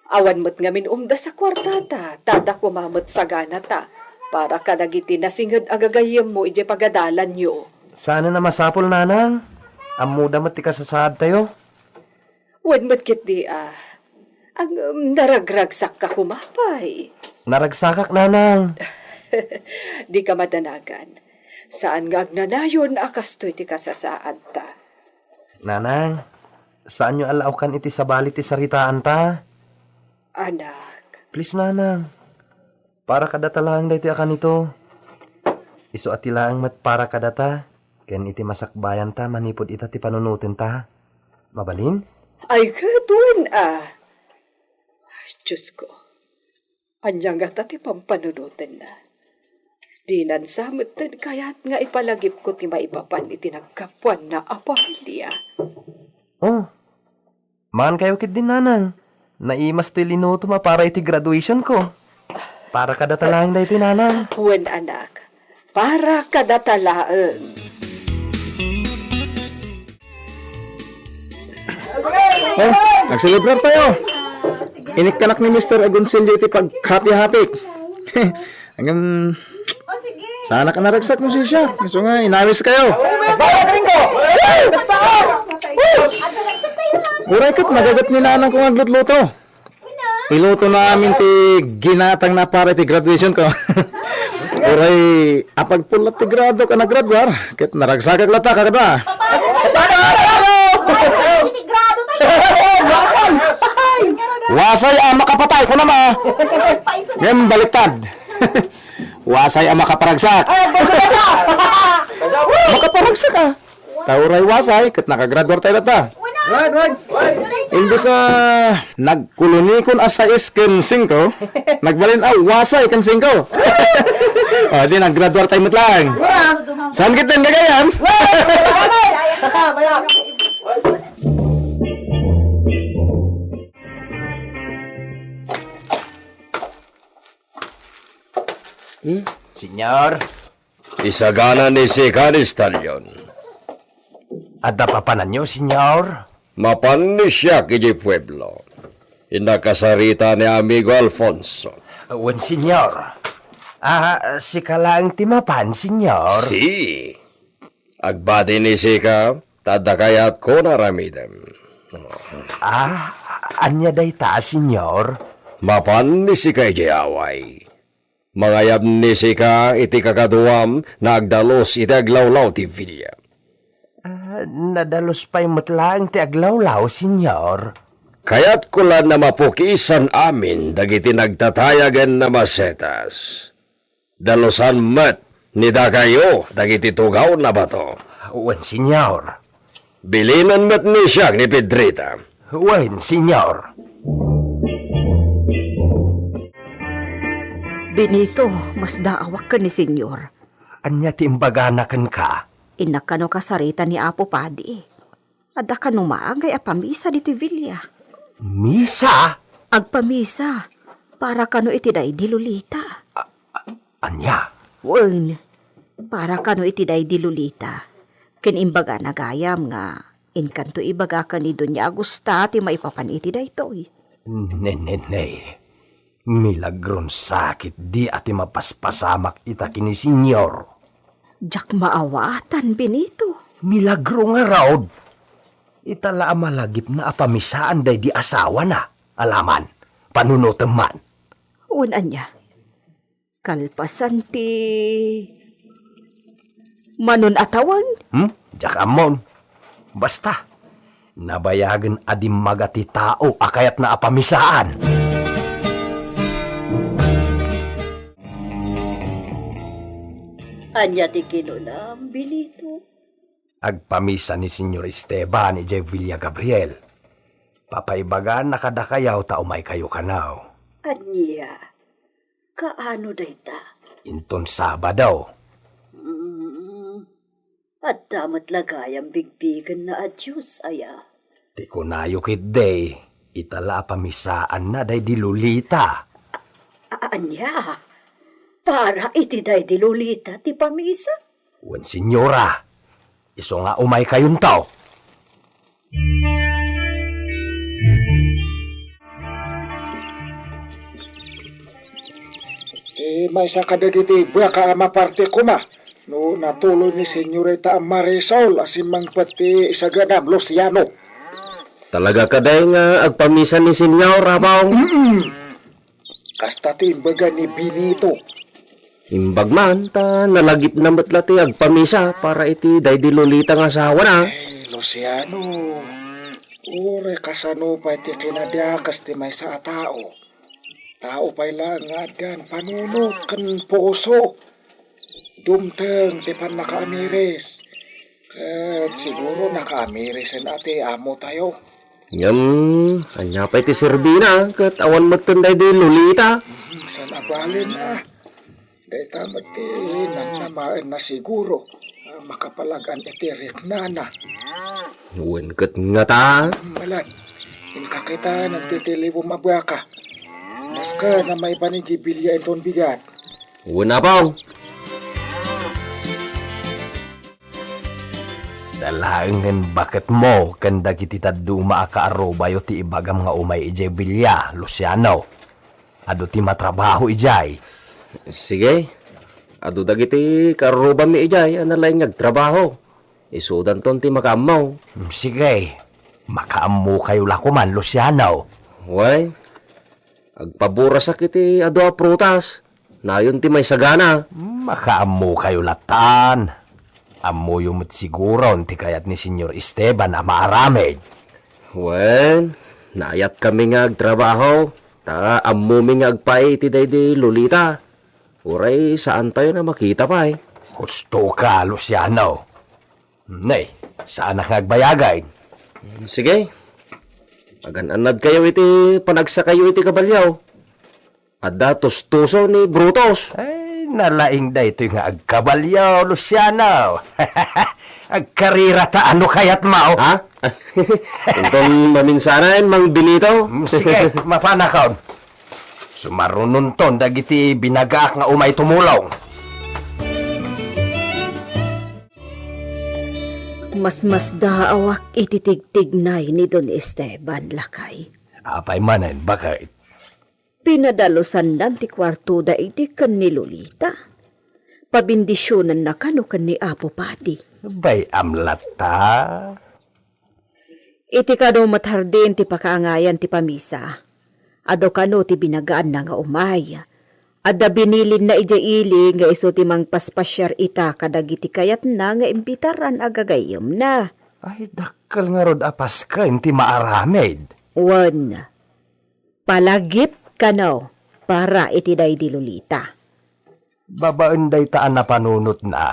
Awan met ngamin umdas a kuartata, ta adda koma met saganata para kadagiti nasinged a gagayyemmo idiay pagadalanyo. Saan a masapul, Nanang. Ammoda met ti kasasaadtayo. Wen met ketdi a, ngem naragragsakka koma pay. Naragsakak, nanang. Dika madanagan. Saan nga agnanayon a kastoy ti kasasaadta. Nanang, saanyo a laokan iti sabali ti saritaanta? Anak. Please, nanang. Para kadata laeng daytoy a kanito. Isu a ti laeng met para kadata, ken iti masakbayanta manipud ita ti panunotenta. Mabalin? Ay, ket wen a. Diosko, ania ngata ti pampanunotenna? Dinan sa metten kayat nga ipalagipko ti maipapan iti naggapuanna a pamilia. Oh, mangankayo ketdin, nanang. Naimas toy linutom a para iti graduationko. Para kadata laeng daytoy, nanang. Wen, anak. Para kadata laeng. Oh, nagselebrar tayo. Inikkanak ni Mister Agoncillo iti paghapi-hapik. Ngem, saanak a naragsak no sisya. Isu nga, inawiskayo. Uray ket, nagaget ni nanangko nga aglutluto. Ilutona amin ti ginatangna a para iti graduationko. Uray apagpulot ti gradok a nagraduar, ket naragsakak latta, kakadua. Wasay a makapatay, kunam a. Ngem baliktad. Wasay a makaparagsak. Makaparagsak a. Ta uray wasay, ket nakagraduar tayo latta. Wen, wen. Imbes a nagkulunikon a sais ken singko, nagbalin a wasay ken singko. O, di naggraduar tayo met laeng. Saan ketdin, gagayyem? Hmm? Señor. Isagana ni sika ni Stallion. Adda papananyo, Señor? Mapan ni siak idiay pueblo. Innakasarita ni amigo Alfonso. Wen, Señor. Ah, sika laeng ti mapan, Señor? Si. Agbati ni sika, ta adda kayatko nga aramidem. Ah, ania dayta, Señor? Mapan ni sika idiay away. Mangayab ni sika iti kakaduam nga agdalus iti aglawlaw ti Villa. Ah, nadalus pay met laeng ti aglawlaw, Señor. Kayatko la nga mapukisan amin dagiti nagtatayagen a masetas. Dalusan met ni dakayo dagiti tugaw a bato. Wen, Señor. Bilinen met ni siak ni Pedrita. Wen, Señor. Benito, masdaawak ken ni Señor. Ania ti imbagana kenka? Innak kano kasarita ni Apo Padi. Adda kano maagay a pamisa ditoy Villa. Misa? Agpamisa. Para kano iti daydi Lolita. Ania? Wen, para kano iti daydi Lolita. Ken imbagana gayam nga inkanto ibaga ken ni Doña Agusta ti maipapan iti daytoy. Neneney, milagron sakit di a ti mapaspasamak ita ken ni Señor. Diak maawatan, Benito. Milagro ngarud. Ita la a malagipna a pamisaan daydi asawana. Alaman, panunotem man. Wen, ania? Kalpasan ti manon a tawen? Hmm? Diak ammon. Basta, nabayagen a dimmaga ti tao a kayatna a pamisaan. Ania ti kinunam, Benito? Agpamisa ni Señor Esteban idiay Villa Gabriel. Papaibagana kadakayo ta umaykayo kano. Ania? Kaano dayta? Inton Sabado. Mm, adda met la gayam bigbigenna a Dios aya? Ti kunayo ketdi, ita la a pamisaanna daydi Lolita. A-, ania? Para iti daydi Lolita ti pamisa? Wen, señora. Isu nga umaykayonto. Ti maysa kadagiti buaka a maparte koma, No natuloy ni Senyorita Marisol a simmangpet ti isaganam, Luciano. Talaga kadi nga agpamisa ni Senyor, Apong? Mm-mm. Kasta ti imbaga ni Benito. Imbag man, ta nalagipna met la ti agpamisa para iti daydi Lolita nga asawana. Ay, Luciano, uray kasano pay ti kinadakes ti maysa a tao. Tao pay laeng nga addan panunot ken puso. Dumteng ti pannakaamiris. Ket siguro nakaamiris a ti amotayo. Ngem, ania pay ti serbina ket awan metten daydi Lolita? Hmm, saan a balin a. Dayta met ti namnamaenna siguro a makapalag-an iti riknana. Wen ket ngata? Hmm, malan. Inkakita nagtitilibom a baka. Naska na maipan iti bilya inton bigat. Wen, Apong. Dalaengen baketmo ken dagiti dadduma a kaarrubayo ti ibagam nga umay idiay bilya, Luciano. Adu ti matrabaho idiay. Sige. Adu dagiti kaarrubami idiay a nalaing nga agtrabaho. Isudanton ti makaammo. Sige. Makaammokayo la koman, Luciano. Wen, agpaburasak iti adu a prutas. Nayon ti maisagana. Makaammokayo lattan. Ammoyo met siguron ti kayat ni Senyor Esteban a maaramid. Wen, naayatkami nga agtrabaho, ta ammomi nga agpaay iti daydi Lolita. Uray saantayon a makita pay. Husto ka, Luciano. Nay, saanak nga agbayag. Sige. Agan-annadkayo iti panagsakayo iti kabalio. Adda tustuso ni Brutus. Ay, nalaing daytoy nga agkabalio, Luciano. Agkarira ta ano kayat mo? Ha? Inton maminsanan, Mang Benito? Mm, sige, mapanakon. Sumarunonton dagiti binagaak nga umay tumulong. Masmasdaawak iti tigtignay ni Don Esteban, lakay. Apay manen, baket? Pinadalusandan ti kuartoda idi ken ni Lolita. Pabindisionanna kano ken ni Apo Padi. Bay-am latta. Iti kano met hardin ti pakaangayan ti pamisa, adu kano ti binagaanna nga umay. Adda binilinna idiay ili nga isu ti mangpaspasiar ita kadagiti kayatna nga imbitaran a gagayyemna. Ay, dakkel ngarud a pasken ti maaramid. Wen, palagip kano para iti daydi Lolita. Babaen dayta a napanunotna,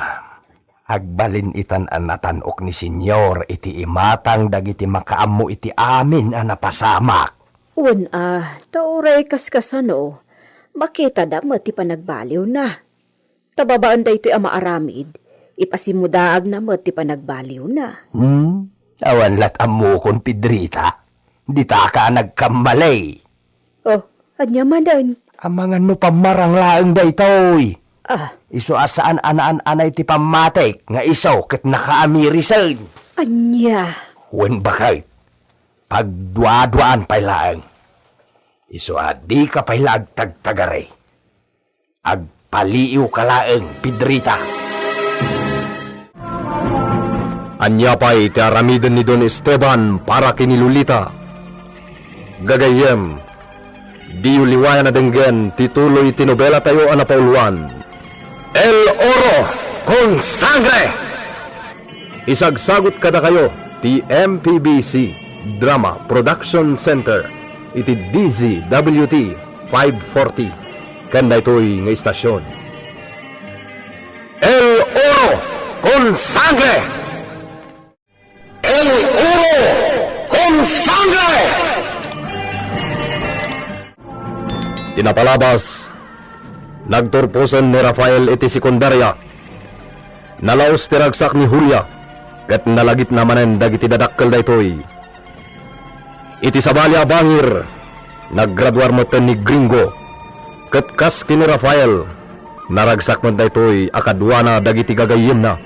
agbalin itan a natan-ok ni Senyor iti imatang dagiti makaammo iti amin a napasamak. Wen a, ta uray kaskasano, makitada met ti panagbaliwna. Ta babaen daytoy a maaramid, ipasimudaagna met ti panagbaliwna. Hmm? Awan lat ammokon, Pedrita. Ditaka a nagkammalay. Oh, ania manen? Amangan no pammarang laeng daytoy. Ah. Isu a saan a naan-anay ti pammatik nga isu ket nakaamirisen. Ania? Wen baket, pagduaduaan pay laeng. Isu a dika pay la agtagtagari. Agpaliiwka laeng, Pedrita. Ania pay ti aramiden ni Don Esteban para ken ni Lolita? Gagayyem, diyo liwayan a denggen ti tuloy ti nobelatayo a napauluan, El Oro con Sangre! Isagsagut kadakayo ti M P B C Drama Production Center iti D Z W T five forty ken daytoy nga istasion. El Oro con Sangre! El Oro con Sangre! Ti napalabas, nagturposen ni Rafael iti sekundaria. Nalaus ti ragsak ni Julia, ket nalagipna manen dagiti dadakkel daytoy. Iti sabali a bangir, naggraduar metten ni Gringo, ket kas ken ni Rafael, naragsak met daytoy a kaduana dagiti gagayyemna.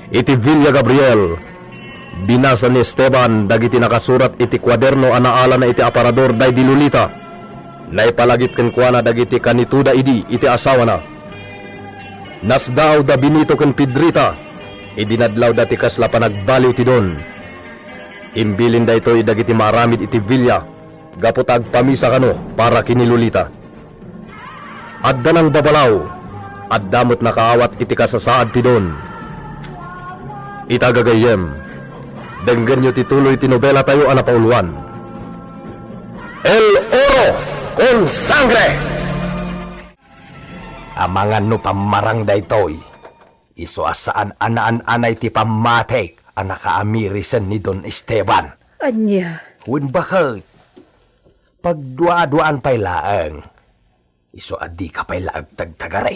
Iti Villa Gabriel, binasa ni Esteban dagiti nakasurat iti kuaderno a naalana iti aparador daydi Lolita. Naipalagip kenkuana dagiti kanitoda idi iti asawana. Nasdaaw da Benito ken Pedrita idi nadlawda ti kasla panagbaliw ti don. Imbilin daytoy dagiti maaramid iti villa gapu ta agpamisa kano para ken ni Lolita. Adda nangbabalaw, adda met nakaawat iti kasasaad ti don. Ita gagayyem, denggenyo ti tuloy ti nobelatayo a napauluan, El Oro con Sangre! Amangan no pammarang daytoy, isu a saan a naan-anay ti pammatik a nakaamirisan ni Don Esteban. Ania? Wen baket, pagduaduaan pay laeng, isu a dika pay la agtagtagari.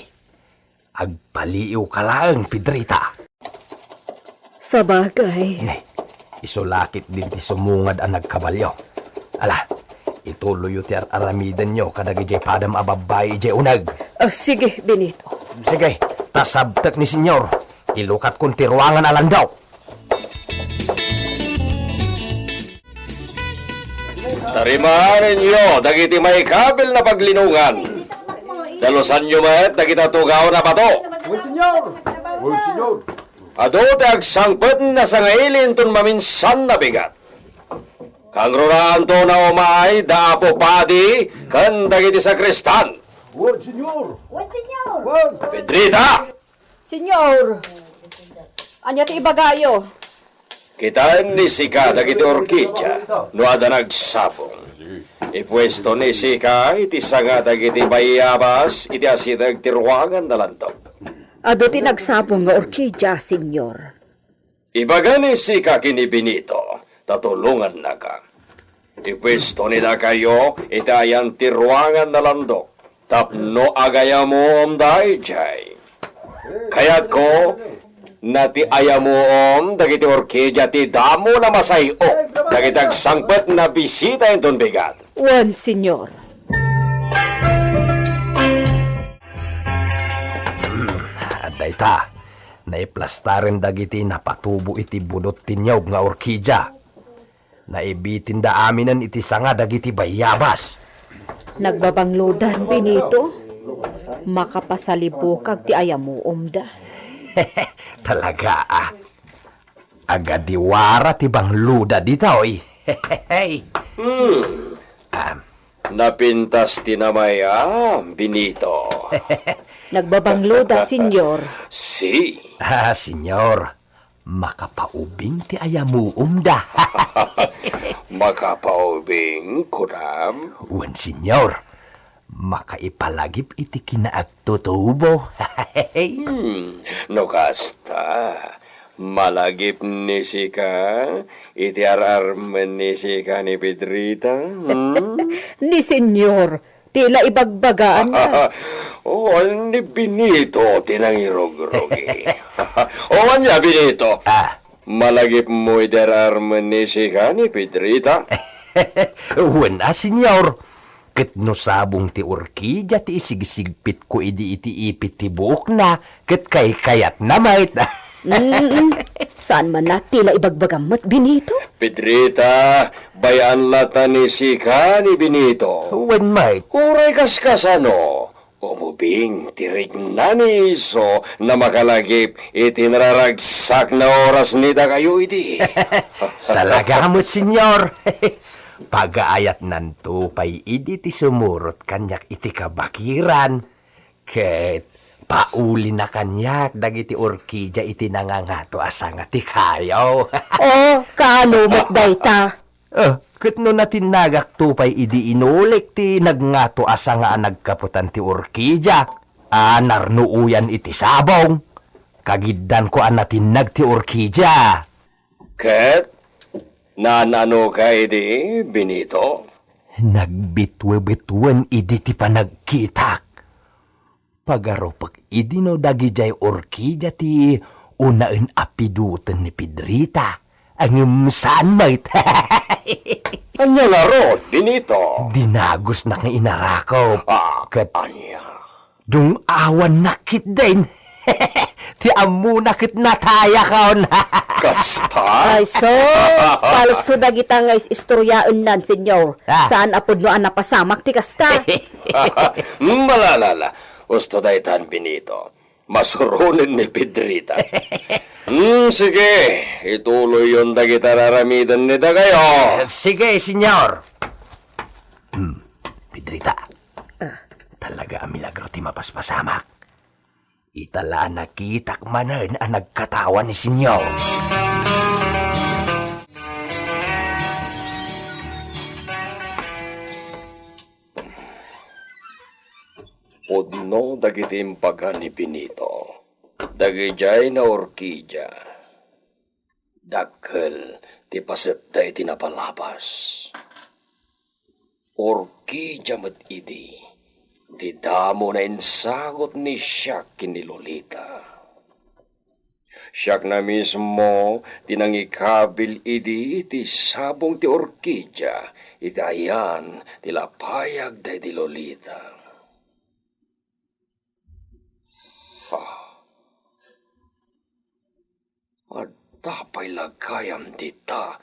Agpaliiwka laeng, Pedrita. Sabagay. Ne, isu la ketdin ti sumungad a nagkabalio. Ala, ituloyyo ti ar-aramidenyo kadagijay padam a babbai idiay uneg. Ah, sige, Benito. Sige, ta sabtek ni Senyor. Ilukatkon ti ruangan a landok. Tarimaenyo dagiti maikabil a paglinongan. Dalusanyo met dagiti tugaw a bato. Wen, Senyor. Wen, Senyor. Adu ti agsangpet a sangaili inton maminsan a bigat. Kangrunaan to a umay da Apo Padi ken dagiti sakristan. Wen, Senyor. Wen, Senyor. Wen. Pedrita! Senyor, ania ti ibagayo? Kitaen ni sika dagiti orkidia no adda nagsabong. Ipuesto ni sika iti sanga dagiti bayabas iti asideg ti ruangan a landok. Adu ti nagsabong nga orkidia, Senyor. Ibaga ni sika ken ni Benito, ta tulongannaka. Ipuesto ni dakayo iti ayan ti ruangan a landok tapno agayamuomda idiay. Kayatko, no ti ayamuom dagiti orkidia ti damo a masay-ok dagiti agsangpet a bisita inton bigat. Wen, Senyor. Hmm, dayta, naiplastaren dagiti napatubo iti budot ti niyog nga orkidia. Naibitinda aminen iti sanga dagiti bayabas. Nagbabanglodan, Benito. Makapasalibukag ti ayamuomda. Talaga, a. Agadiwara ti bangloda ditoy. Hmm. Ah. Napintas ti namay-am, Benito. Nagbabangloda, Senyor. Si. Ah, Senyor. Makapaubing ti ayamuomda. Makapaubing, kunam? Wen, Senyor. Makaipalagip iti kinaagtutubo. Hmm, no kasta, malagip ni sika iti ar-armen ni sika ni Pedrita, hmm? Ni Senyor, ti la ibagbagaanna. O, ni Benito ti nangirugrogi. O, ania, Benito? Ah. Malagipmo iti ar-armen ni sika ni Pedrita? Wen a, Senyor. Ket no sabong ti orkidia ti isigsigpitko idi iti ipit ti buokna, ket kaykayatna met. Mm, saan man a ti la ibagbagam met, Benito? Pedrita, bay-an latta ni sika ni Benito. Wen met. Uray kaskasano, umubing ti rikna ni isu a makalagip iti nararagsak a oras ni dakayo idi. Talaga met, Senyor. Pagaayatnanto pay idi ti sumurot kaniak iti kabakiran. Ket paulina kaniak dagiti orkidia iti nangangato a sanga ti kayo. O, kaano met dayta? Eh, ket no natinnagakto pay idi inulik ti nagngato a sanga a nagkaputan ti orkidia a narnuoyan iti sabong, kagiddanko a natinnag ti orkidia. Ket naan-anoka idi, Benito? Nagbitwebitwen idi ti panagkitak. Pagarupek idi no dagidiay orkidia ti unaen a piduten ni Pedrita, ngem saan met. Ania ngarud, Benito? Dinagusnak nga inarakop. Ah, ket ania? Dung-awannak ketdin. Ti ammona ket natayakon. Kasta? Ay, sus! Palso dagita nga is-istoryaennan, Senyor. Ah. Saan a pudno a napasamak ti kasta. Malalala. Usto daytan, Benito. Masuronen ni Pedrita. Hmm, sige, ituloyyon dagiti ar-aramiden ni dakayo. Eh, sige, senyor. Hmm, Pedrita. Ah. Talaga a milagro ti mapaspasamak. Ita la a nakitak manen a nagkatawa ni senyor. Pudno dagiti imbaga ni Benito. Dagidiay nga orkidia, dakkel ti pasetda iti napalabas. Orkidia met idi ti damo nga insagut ni Siak ken ni Lolita. Siakna mismo ti nangikabil idi ti sabong ti orkidia iti ayan ti lapayag daydi Lolita. Ah. Adda pay la gayam dita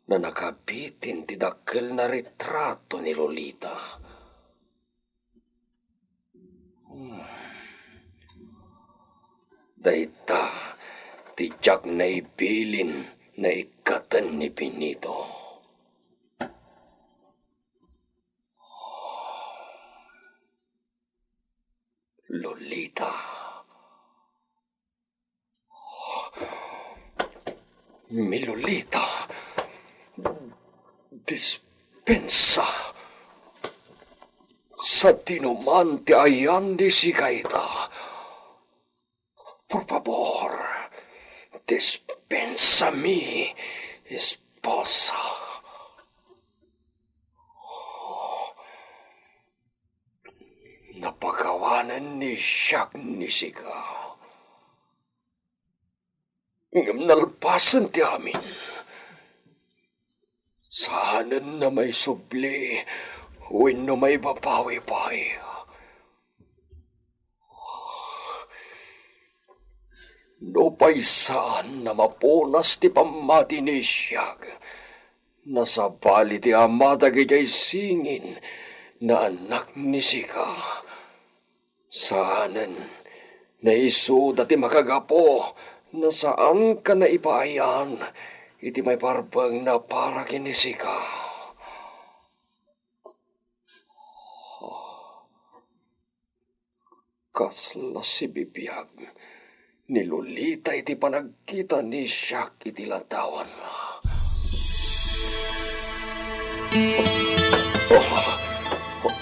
nga nakabitin ti dakkel nga retrato ni Lolita. Hmm. Dayta ti diak naibilin nga ikkaten ni Benito. Lolita. Mi Lolita, dispensa. Sadino man ti ayan ni sika ita? Por fabor, dispensa mi, esposa. Napakawanen ni Siak ni sika. Ngem nalpasen ti amin. Saanen a maisubli wenno maibabawi pay. Nupay saan a mapunas ti pammati ni Siak, nasabali ti ama dagidiay singin nga anak ni sika. Saanen nga isuda ti makagapu nga saanka nga ipaayan iti maiparbeng nga para ken ni sika. Kasla sibibiag ni Lolita iti panagkita ni Siak iti ladawanna. Oh, oh.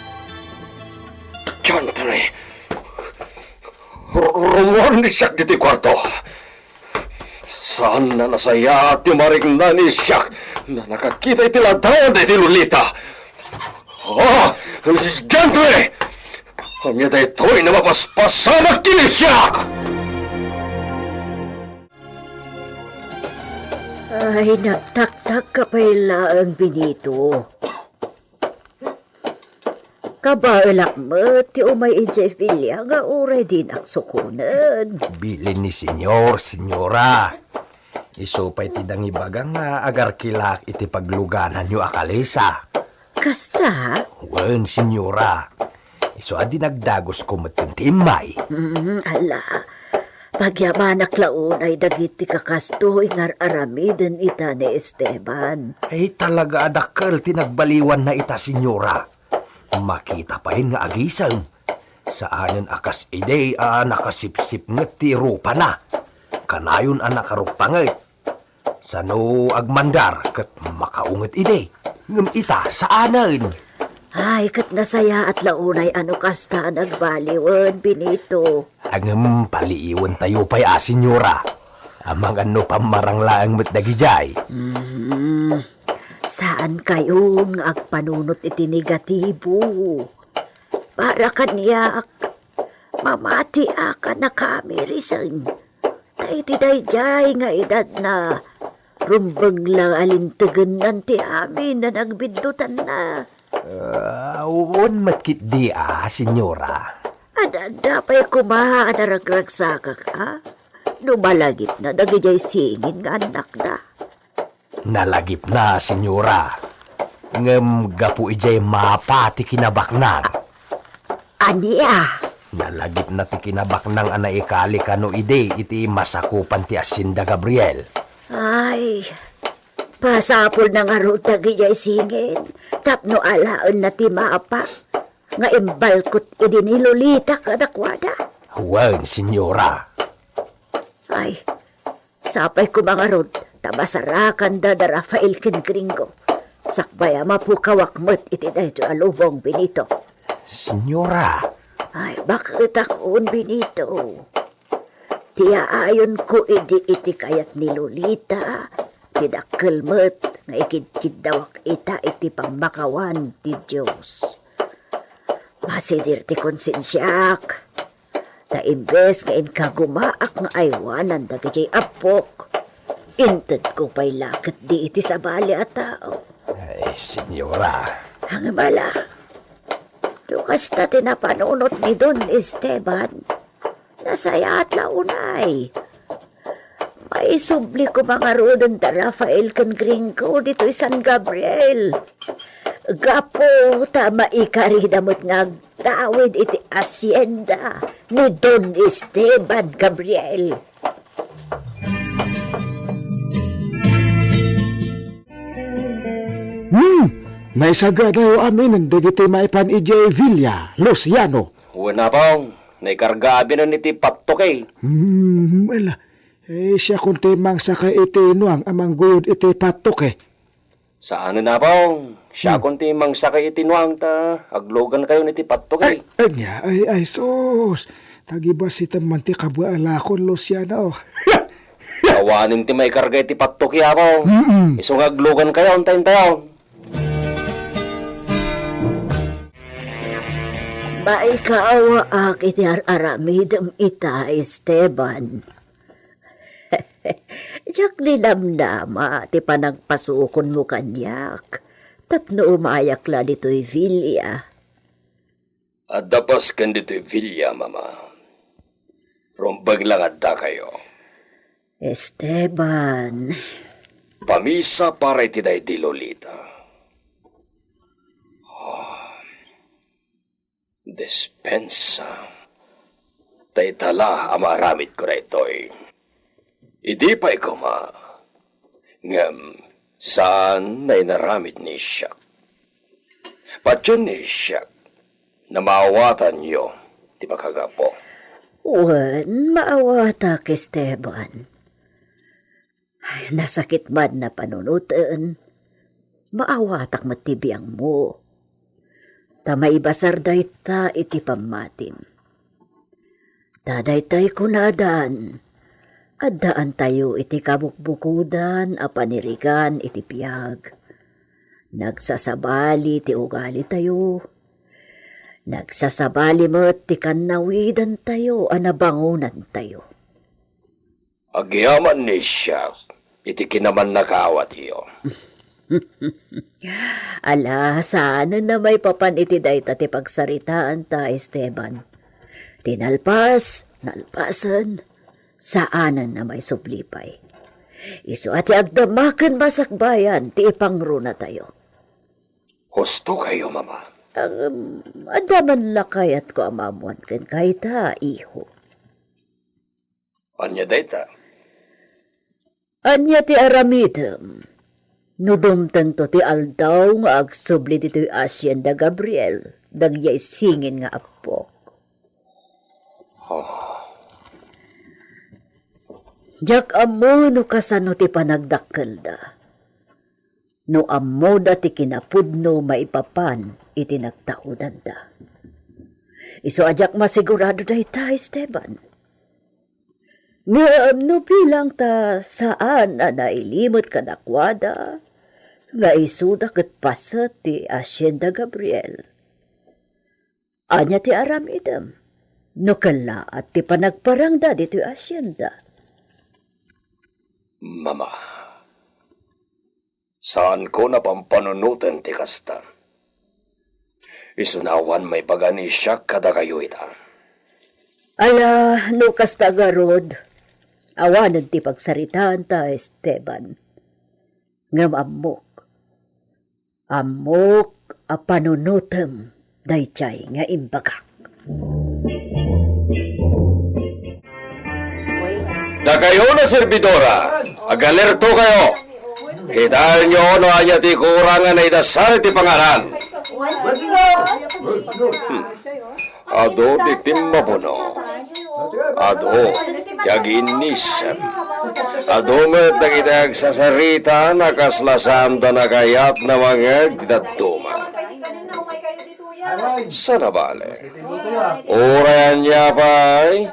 Diantre! Ru-, rummuar ni Siak ditoy kuarto. Saan a nasayaat ti marikna ni Siak nga nakakita iti ladawan daydi Lolita. Ah! Diantre! Ania daytoy nga mapaspasamak ken ni Siak? Ay, nagtaktak ka pay laeng, Benito. Kabaelak met ti umay idiay filia nga uray dinak sukonen. Bilin ni Senyor, Senyora. Isu pay ti nangibaga nga agarkilak iti paglugananyo a kalesa. Kasta? Wen, Senyora. Isu a dinagdagusko metten ti immay. Mm, ala. Pagyamanak la unay dagiti kakastoy nga ar-aramiden ita ni Esteban. Ay, talaga a dakkel ti nagbaliwanna ita, Senyora. Makita pay nga agisem. Saanen a kas idi a nakasipsipnget ti rupana. Kanayon a nakaruppanget. Sano agmandar ket makaunget idi. Ngem ita, saanen. Ay, ket nasayaat la unay a no kasta a nagbaliwen, Benito. Ngem paliiwentayo pay a, Senyora. Amangan no pammarang laeng met dagidiay. Mm. Saankayon nga agpanunot iti negatibo. Para kaniak, mamatiak a nakamirisen. Ta iti daydiay nga edadna, rumbeng la a lintegennan ti amin a nagbiddutanna. Ah, wen met ketdi a, Senyora. Adda pay koma a naragragsakak a no malagipna dagidiay singin nga annakda. Nalagipna, Senyora. Ngem gapu idiay mapa ti kinabaknang. Ania? Nalagipna ti kinabaknang a naikali kano idi iti masakupan ti Hacienda Gabriel. Ay, pasapulna ngarud dagijay singin tapno alaenna ti mapa nga imbalkot idi ni Lolita kadakuada. Wen, senyora. Ay, sapay koma ngarud ta masarakanda da Rafael ken Gringo. Sakbay a mapukawak met iti daytoy a lubong, Benito. Senyora. Ay, baketakon, Benito. Ti aayonko idi iti kayat ni Lolita, ti dakkel met nga ikidkiddawak ita iti pammakawan ti Dios. Masidir ti konsensiak. Ta imbes nga inkagumaak nga aywanan dagiti appok, intedko pay la ketdi iti sabali a tao. Ay, senyora. Ngem ala, no kasta ti napanunot ni Don Esteban, nasayaat la unay. Maisubli koma ngaruden da Rafael ken Gringo ditoy San Gabriel. Gapu ta maikarida met nga agtawid iti hacienda ni Don Esteban Gabriel. Hmm, naisagadayo aminen dagiti maipan idiay Villa, Luciano. Wen, Apong, naikarga aminen iti pattoki. Hmm, ala, Eh, siakon ti mangsakay iti nuang a mangguyod iti pattoki. Saanen, Apong. Siakon ti mangsakay iti nuang ta aglugankayon iti pattoki. Ay, ania, ay, ay, sus. Tagibasitem man ti kabualakon, Luciano. Awanen ti maikarga iti pattoki, Apong. Mm-mm. Isu nga aglugankayon ta intayon. Maikaawaak iti ar-aramidem ita, Esteban. Diak ni namnama ti panagpasukonmo kaniak tapno umayak la ditoy Villa. Adda pasken ditoy Villa, Mama. Rumbeng la nga addakayo. Esteban. Pamisa para iti daydi Lolita. Ah, dispensa. Ta ita la a maaramidko daytoy. Idi pay koma, ngem saan nga inaramid ni Isiak. Patien ni Isiak, namaawatanyo ti makagapu. Wen, maawatak, Esteban. Ay, nasakit man a panunoten, maawatak met ti biangmo. Ta maibasar dayta iti pammatim. Ta daytay kunadan, addaantayo iti kabukbukodan a panirigan iti biag. Nagsasabali ti ugalitayo. Nagsasabali met ti kannawidantayo a nabangonantayo. Agyamanen ni Isiak iti kinamannakaawatyo. Ala, saanen a maipapan iti dayta ti pagsaritaanta, Esteban. Ti nalpas, nalpasen, saanen a maisubli pay. Isu a ti agdama ken masakbayan ti ipangrunatayo. Husto kayo, Mama. Ngem, adda man la kayatko a maammoan kenka ita, iho. Ania dayta? Ania ti aramidem no dumtengto ti aldaw nga agsubli ditoy Hacienda Gabriel dagiti singin nga appok? Oh. Diak ammo no kasano ti panagdakkelda. No ammoda ti kinapudno maipapan iti nagtaudanda. Isu a diak masigurado dayta, Esteban. Ngem no bilang ta saan a nailimot kadakuada nga isuda ket paset ti Hacienda Gabriel. Ania ti aramidem no kellaat ti panagparangda ditoy hacienda? Mama, saanko a pampanunoten ti kasta. Isuna awan maibaga ni Isiak kadakayo ita. Ala, no kasta ngarud, awanen ti pagsaritaanta, Esteban. Ngem ammok, Ammok a panunotem daydiay nga imbagak. Dakayo a servidora, agalerto kayo. Kitaenyo no ania ti kurang a naidasar iti panganan. Hmm. Adu ti timmabuno. Adu ti agiinnisem. Adu met dagiti agsasarita a kasla saanda nakayat a mangngeg ti dadduma. Saan a bale, uray ania pay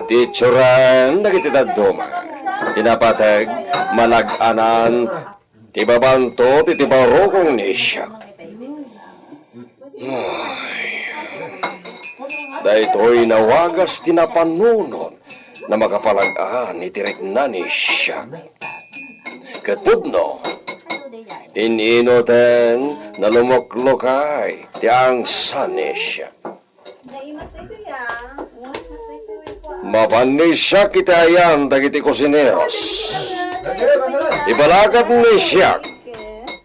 ti itsuraan dagiti dadduma, ti napateg, malag-anan ti babanto ti, ti barukong ni Siak. Ay, daytoy nawagas ti napanunot a makapalag-an iti rikna ni Siak. Ket pudno, in-inuten a lumoklokay ti angsan ni Siak. Mapan ni Siak iti ayan dagiti kusineros. Ibalakat ni Siak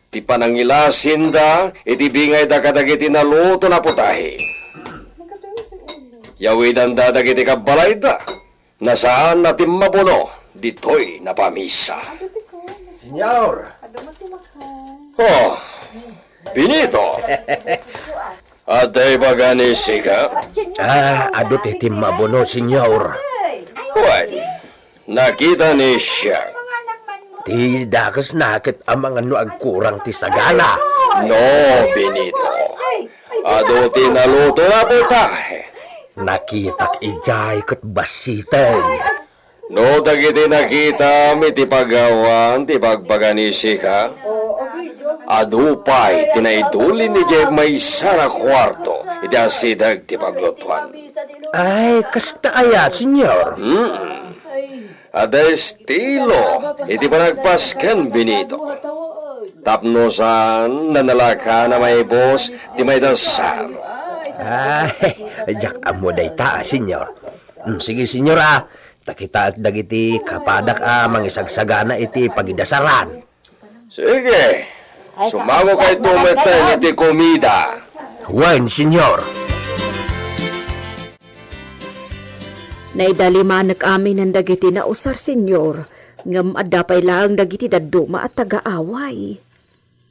ti panangilasinda iti bingayda kadagiti nalutona a putahe. Yawidanda dagiti kabbalayda. Nasaan a timmabuno ditoy a pamisa. Señor! Oh, Benito! Adda ibaga ni sika? Ah, adu ti timmabuno, Señor. Wen, nakita ni Siak. Ti dakesna ket amangan no agkurang ti sagana. No, Benito. Adu ti nalutona a putahe. Nakitak idiay ket bassiten. No dagiti nakitam iti pagawan ti ibagbaga ni sika, adu pay ti naidulin idiay maysa a kuarto iti asideg ti paglutoan. Ay, kasta aya, Señor? Mm. Adda estilo iti panagpasken, Benito. Tapno saan a nalakan a maibus ti maidasar. Ay, diak ammo dayta, Señor. Mm, sige, Señor, a. Ta kitaek dagiti kapadak a mangisagsagana iti pagidasaran. Sige, sumangokayto metten iti komida. Wen, Señor. Naidalimanek aminen dagiti nausar, Señor, ngem adda pay laeng dagiti dadduma a tagaaway.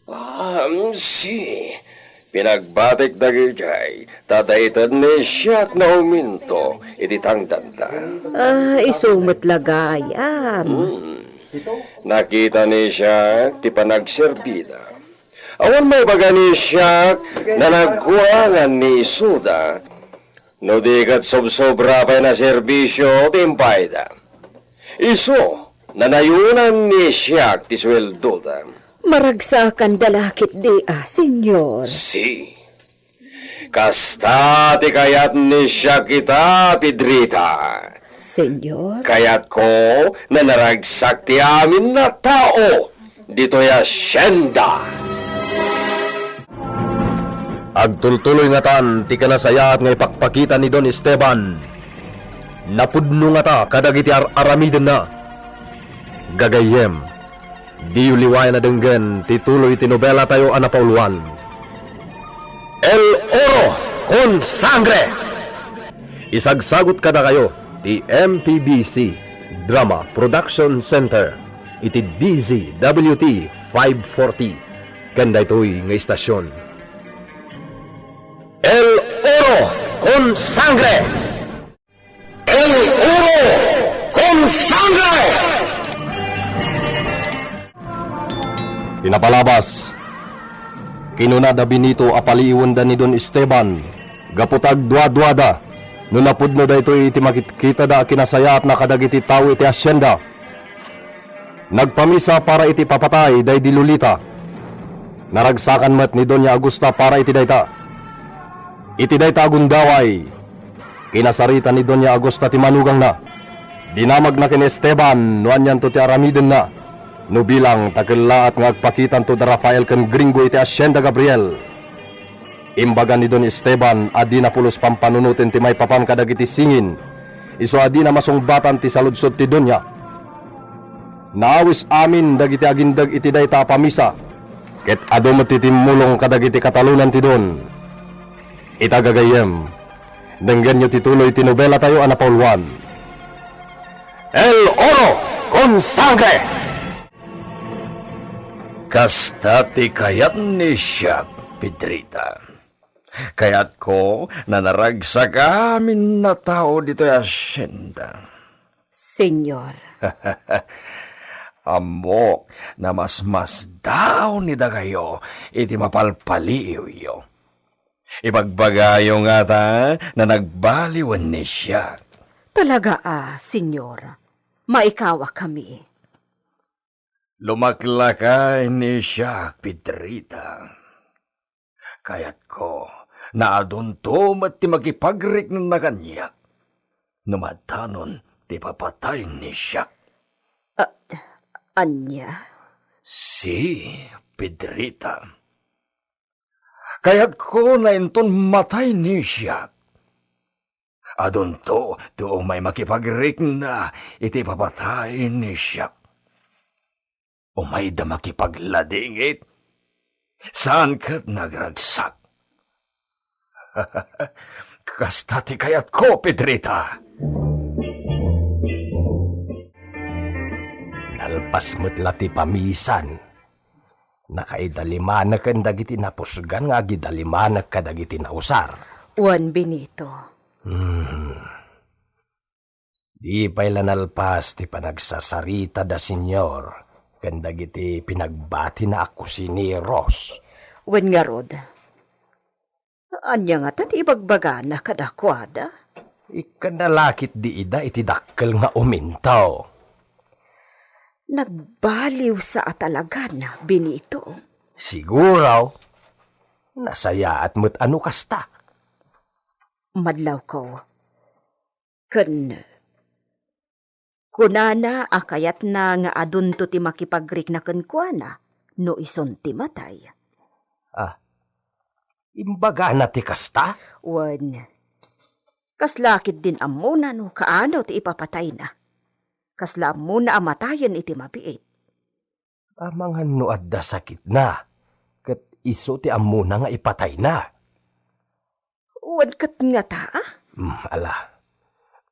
Ah, mm, si, pinagbatik dagidiay, ta dayta ni Siak a uminto iti tangdanda. Ah, isu met la gayam. Hmm. Nakita ni Siak ti panagserbida. Awan maibaga ni Siak a nagkurangan ni isuda, no di ket sobsobra pay a serbisio ti impayda. Isu, nanayonan ni Siak ti sueldoda. Maragsakan da la ketdi a, Señor. Si. Kasta ti kayat ni Siak ita, Pedrita. Señor? Kayatko a naragsak ti amin a tao ditoy a hacienda. Agtultuloy ngatan ti kinasayaat nga ipakpakita ni Don Esteban. Napudno ngata kadagiti ar-aramidenna. Gagayyem, diyo liwayan a denggen ti tuloy ti nobelatayo a napauluan, El Oro con Sangre. Isagsagut kadakayo ti M P B C Drama Production Center iti D Z W T five forty ken daytoy nga istasion. El Oro con Sangre. El Oro con Sangre! Ti napalabas, kinuna da Benito a paliiwenda ni Don Esteban, gapu ta agduaduada no napudno daytoy iti makitkitada a kinasayaatna kadagiti tao iti hacienda. Nagpamisa para iti papatay daydi Lolita. Naragsakan met ni Doña Augusta para iti dayta. Iti dayta a gundaway, kinasarita ni Doña Augusta ti manugangna. Dinamagna ken Esteban no anianto ti aramidenna, no bilang ta kellaat nga agpakitanto da Rafael ken Gringo iti Hacienda Gabriel. Imbaga ni Don Esteban a dina pulos pampanunoten ti maipapan kadagiti singin, isu a dina masungbatan ti saludsod ti Doña. Naawis amin dagiti agindeg iti dayta a pamisa, ket adu met ti timmulong kadagiti katalonan ti Don. Ita gagayyem, denggenyo ti tuloy ti nobelatayo a napauluan. El oro con sangre! Kasta ti kayat ni Siak, Pedrita. Kayatko, nanaragsak amin a tao ditoy hacienda. Señor. Ammok, namasmasdaaw ni dakayo iti mapalpaliiwyo. Ibagbagayo ngata a nagbaliwen ni Siak. Talaga a, Señor. Maikawakami. Lumaklakay ni Siak, Pedrita. Kayatko, naadunto met ti makipagriknana kaniak. No madanon ti papatay ni Siak. A-, ania? Si, Pedrita. Kayatko nga inton matay ni Siak, adunto ti umay makipagrikna iti papatay ni Siak. Umayda makipagladingit. Saan ket nagragsak. Kasta ti kayatko, Pedrita. Nalpas met la ti pamisan. Nakaidalimanek ken dagiti napusgan nga agidalimanek kadagiti nausar. Wen, Benito. Hmm. Di pay la nalpas ti panagsasarita da Señor ken dagiti pinagbatina a kusineros. Wen ngarud, ania ngata ti ibagbagana kadakuada? Ikkana la ketdi ida iti dakkel nga uminto. Nagbaliw sa a talagan, Benito. Siguro, nasayaat met a no kasta. Madlawko. Ken kunana a kayatna nga adunto ti makipagrikna kenkuana no isun ti matay. Ah, imbagana ti kasta? Wen, kasla ketdin ammona no kaano ti ipapatayna. Kasla ammona a matayen iti mabiit. Amangan no adda sakitna, ket isu ti ammona nga ipatayna. Wen ket ngata, a? Hmm, ala,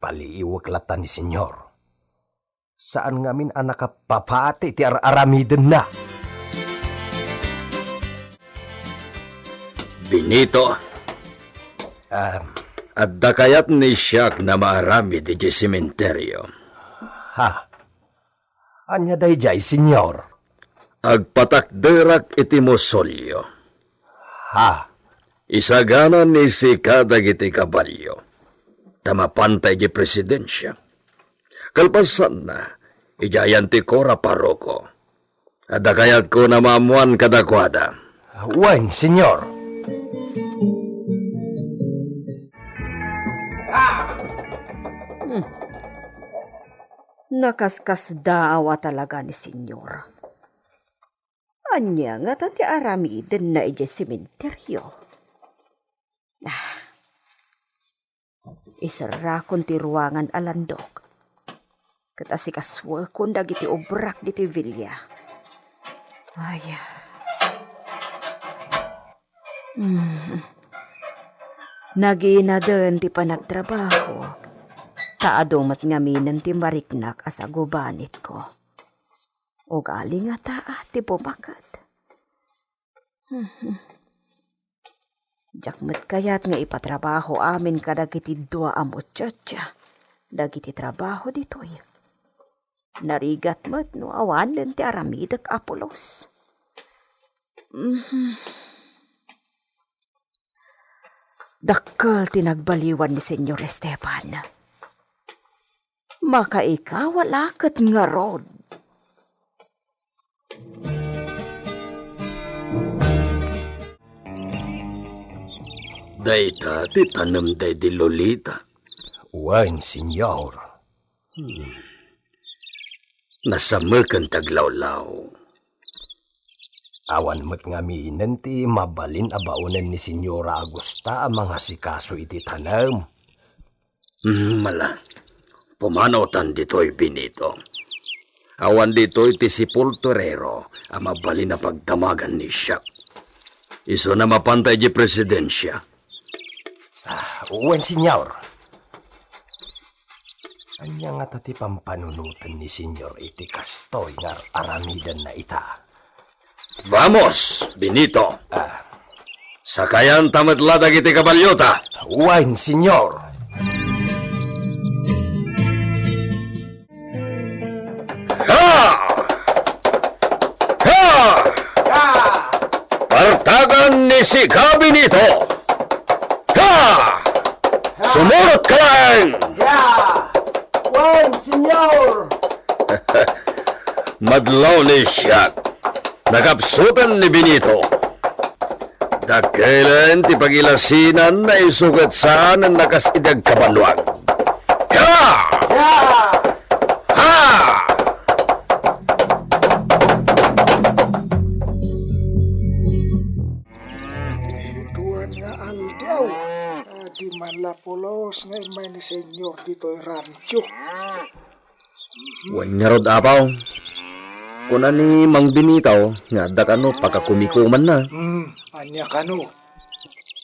paliiwek latta ni Señor. Saan ngamin a nakapapati ti ar-aramidenna. Benito. Ah. Adda kayat ni Siak nga maaramid idiay sementerio. Ha? Ania daydiay, Señor? Agpatakderak iti mausoleo. Ha? Isagana ni sika dagiti kabalio, ta mapanta idiay presidensia. Kalpasanna, idiay Anticor a paroko. Adda kayatko nga maammoan kadakuada. Wen, Señor. Hmm. Nakaskasdaaw a talaga ni Señor. Ania ngata ti aramidenna idiay sementerio? Ah. Iserrakon ti ruangan a landok. Ket asikasuekon dagiti obrak ditoy villa. Ay. Hmm. Naginaden ti panagtrabaho, ta adu met ngaminen ti mariknak a sagubanitko. Ugali ngata a ti bumaket. Hmm. Diak met kayat nga ipatrabaho amin kadagiti dua a muchacha dagiti trabaho ditoy. Narigat met no awanen ti aramidek a pulos. Mhm. Dakkel ti nagbaliwan ni Señor Esteban. Makaikawa la ket ngarud. Dayta ti tanem daydi Lolita. Wen, Señor. Hmm. Nasameken ti aglawlaw. Awan met ngaminen ti mabalin a baonen ni Señora Augusta a mangasikaso iti tanem. Hmm, mala. Pumanawtan ditoy, Benito. Awan ditoy ti sepulturero a mabalin a pagdamagan ni Siak. Isuna mapanta idiay presidensia. Ah, wen, Señor. Ania ngata ti pampanunoten ni Senyor iti kastoy nga ar-aramidenna ita? Vamos, Benito! Ah. Sakayanta met la dagiti kabaliota. Wen, Senyor. Ha! Ha! Ha! Partagan ni Siga Benito! Ha! Sumurotka laeng! Ya! Wen, Senyor! Madlaw ni siak. Nakapsutan ni Benito. Dakkelen ti pagilasinan na isu ket saan a nakas idi agkabannuag. Ha! Ya! Ha! Duan nga aldaw, adi man la pulos nga immay ni Senyor ditoy rancho. Wen ngarud, Apaw. Kuna ni Mang Benito nga adda kano pakakumikumanna. Hmm, ania kano?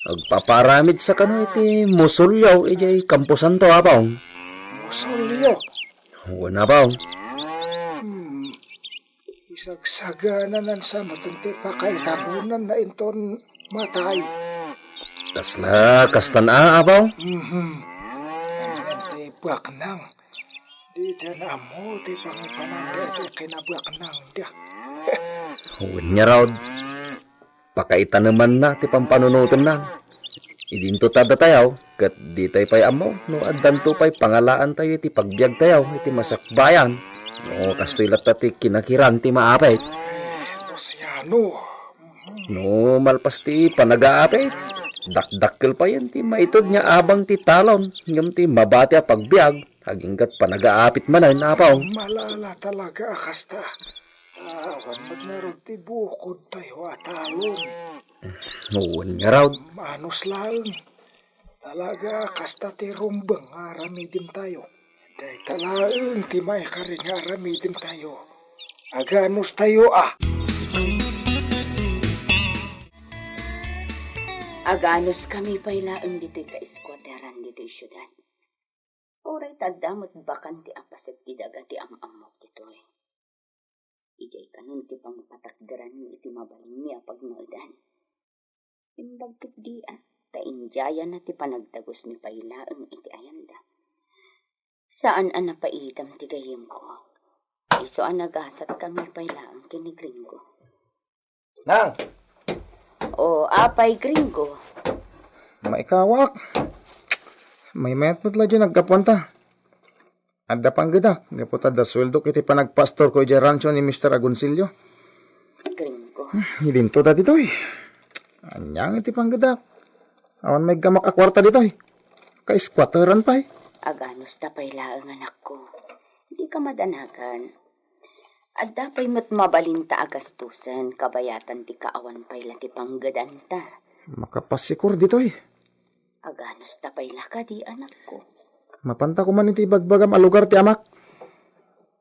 Agpapaaramidsa kano iti musolyo idiay kamposanto, Apaw. Musolyo? Wen, Apaw. Hmm. Isagsagananan sa met ti pakaitaponanna inton matay. Kasla kastan a, Apaw? Mhm. Ania ti baknang? Dida ammo ti pangipananda iti kinabaknangda. Wen ngarud, pakaitanemanna ti pampanunotenna. Idinto ta datayo, ket ditay pay ammo no addanto pay pangalaantayo iti pagbiagtayo iti masakbayan. No kastoy latta ti kinakiran ti maapit. Luciano. No malpas ti panagaapit, dakdakkel payen ti maited nga abang ti talon ngem ti mabati a pagbiag agingga panagaapit manen, Apaw. Malala talaga a kasta. Awan met ngarud ti bukodtayo a talon. Wen ngarud. Manus laeng. Talaga, kasta ti rumbeng nga aramidentayo. Dayta laeng ti maikari nga aramidentayo. Aganustayo a. Aganuskami pay laeng ditoy kaiskuateran ditoy siudad. Uray ta adda met bakan ti apaset ti daga ti am-ammok ditoy. Idiay kanon ti pangpatakderanmi iti mabalinmi a pagnaedan. Imbag ketdi a, ta indiayana ti panagdagusmi pay laeng iti ayanda. Saan a napaidam ti gayyemko. Isu a nagasatkami pay laeng ken ni Gringo. Nang! O, apay, Gringo? Maikawak. Maymayat met la diay naggapuanta. Adda panggedak, gapu ta adda sueldok iti panagpastorko idiay rancho ni Mister Agoncillo. Gringo. Hmm, idinto dagitoy. Ania nga iti panggedak? Awan maiggamak a kuarta ditoy. Kaiskuateran pay. Aganusta pay laeng, anakko. Dika madanagan. Adda pay met mabalinta a gastusen kabayatan ti kaawan pay la ti panggedanta. Makapasikur ditoy. Aganusta pay la kadi, anakko? Mapanta koman iti ibagbagam a lugar ti amak.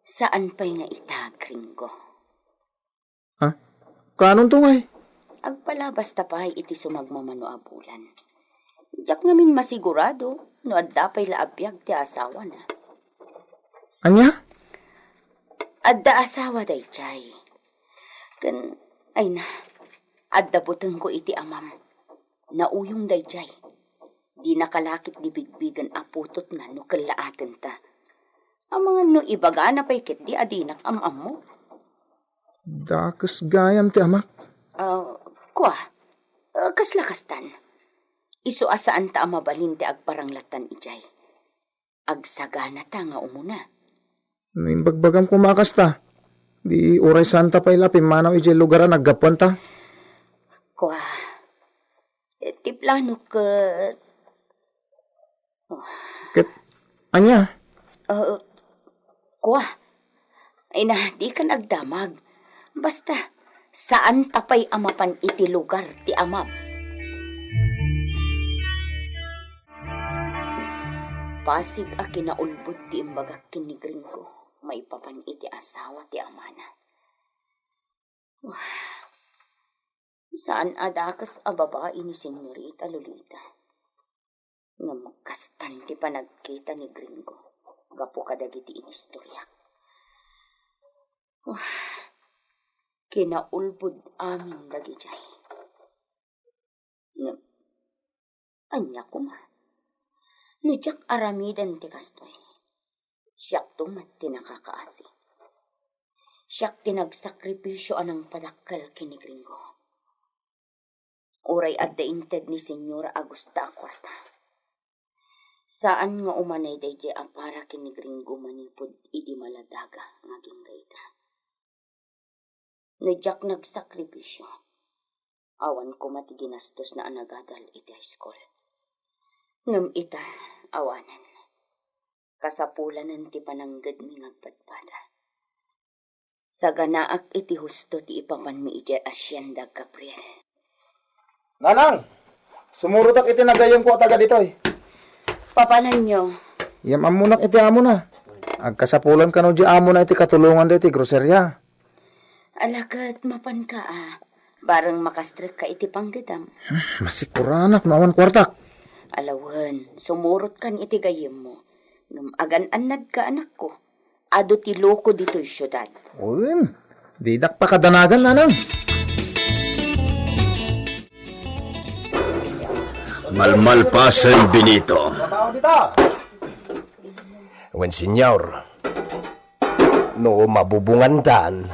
Saan pay nga ita, Gringo? Ha? Kaanonto ngay? Agpalabasta pay iti sumagmamano a bulan. Diak ngamin masigurado no adda pay la a biag ti asawana. Ania? Adda asawa daydiay. Ken, ay na, adda butengko iti amam. Nauyong daydiay. Dina kalakit di bigbigen a putotna no kellaatenta. Amangan no ibagana pay ketdi a dinak am-ammo. Dakes gayam ti amak. Ah, kua, ah, kasla kastan. Isu a saanta a mabalin ti agparanglattan idiay. Agsaganata nga umuna. No imbagbagam koma a kasta, di uray saanta pay la pimmanaw idiay lugar a naggapuanta. Kua, eh, ti plano ket, oh. Ket, ania? Ah, kua, ay na, dikan agdamag. Basta, saanta pay a mapan iti lugar ti amam. Pasig a kinaulbod ti imbagak ken ni Gringo maipapan iti asawa ti amana. Saan a dakes a babai ni Senyorita Lolita. Ngem kastan ti panagkita ni Gringo. gapu kadagiti inistoriak. Wah, kinaulbod amin dagidiay. Ngem, ania koma? No diak aramiden ti kastoy, siakto met ti nakakaasi. Siak ti nagsakripisio a nangpadakkel ken ni Gringo. Uray adda inted ni Señora Agusta a kuarta, saan nga umanay daydiay a para ken ni Gringo manipud idi maladaga nga agingga ita. No diak nagsakripisio, awan koma ti ginastosna a nagadal iti high school. Ngem ita, awanen. Kasapulanen ti pananggedmi nga agpadpada. Saganaak iti husto ti ipapanmi idiay asienda, Gabriel. Nanang, sumurotak iti nagayyemko a taga ditoy. Papananyo? Ngem ammonak iti amona. Agkasapulan kano di amona iti katulongan daytoy groseria. Ala ket mapanka a, bareng makastrekka iti panggedam. Hmm, masikuranak no awan kuartak. Ala wen, sumurotkan iti gayyemmo. Ngem agan-annadka, anakko. Adu ti loko ditoy siudad. Wen, didak pakadanagan, nanang. Malmalpasen, Benito. Wen, Señor. No mabubungandan,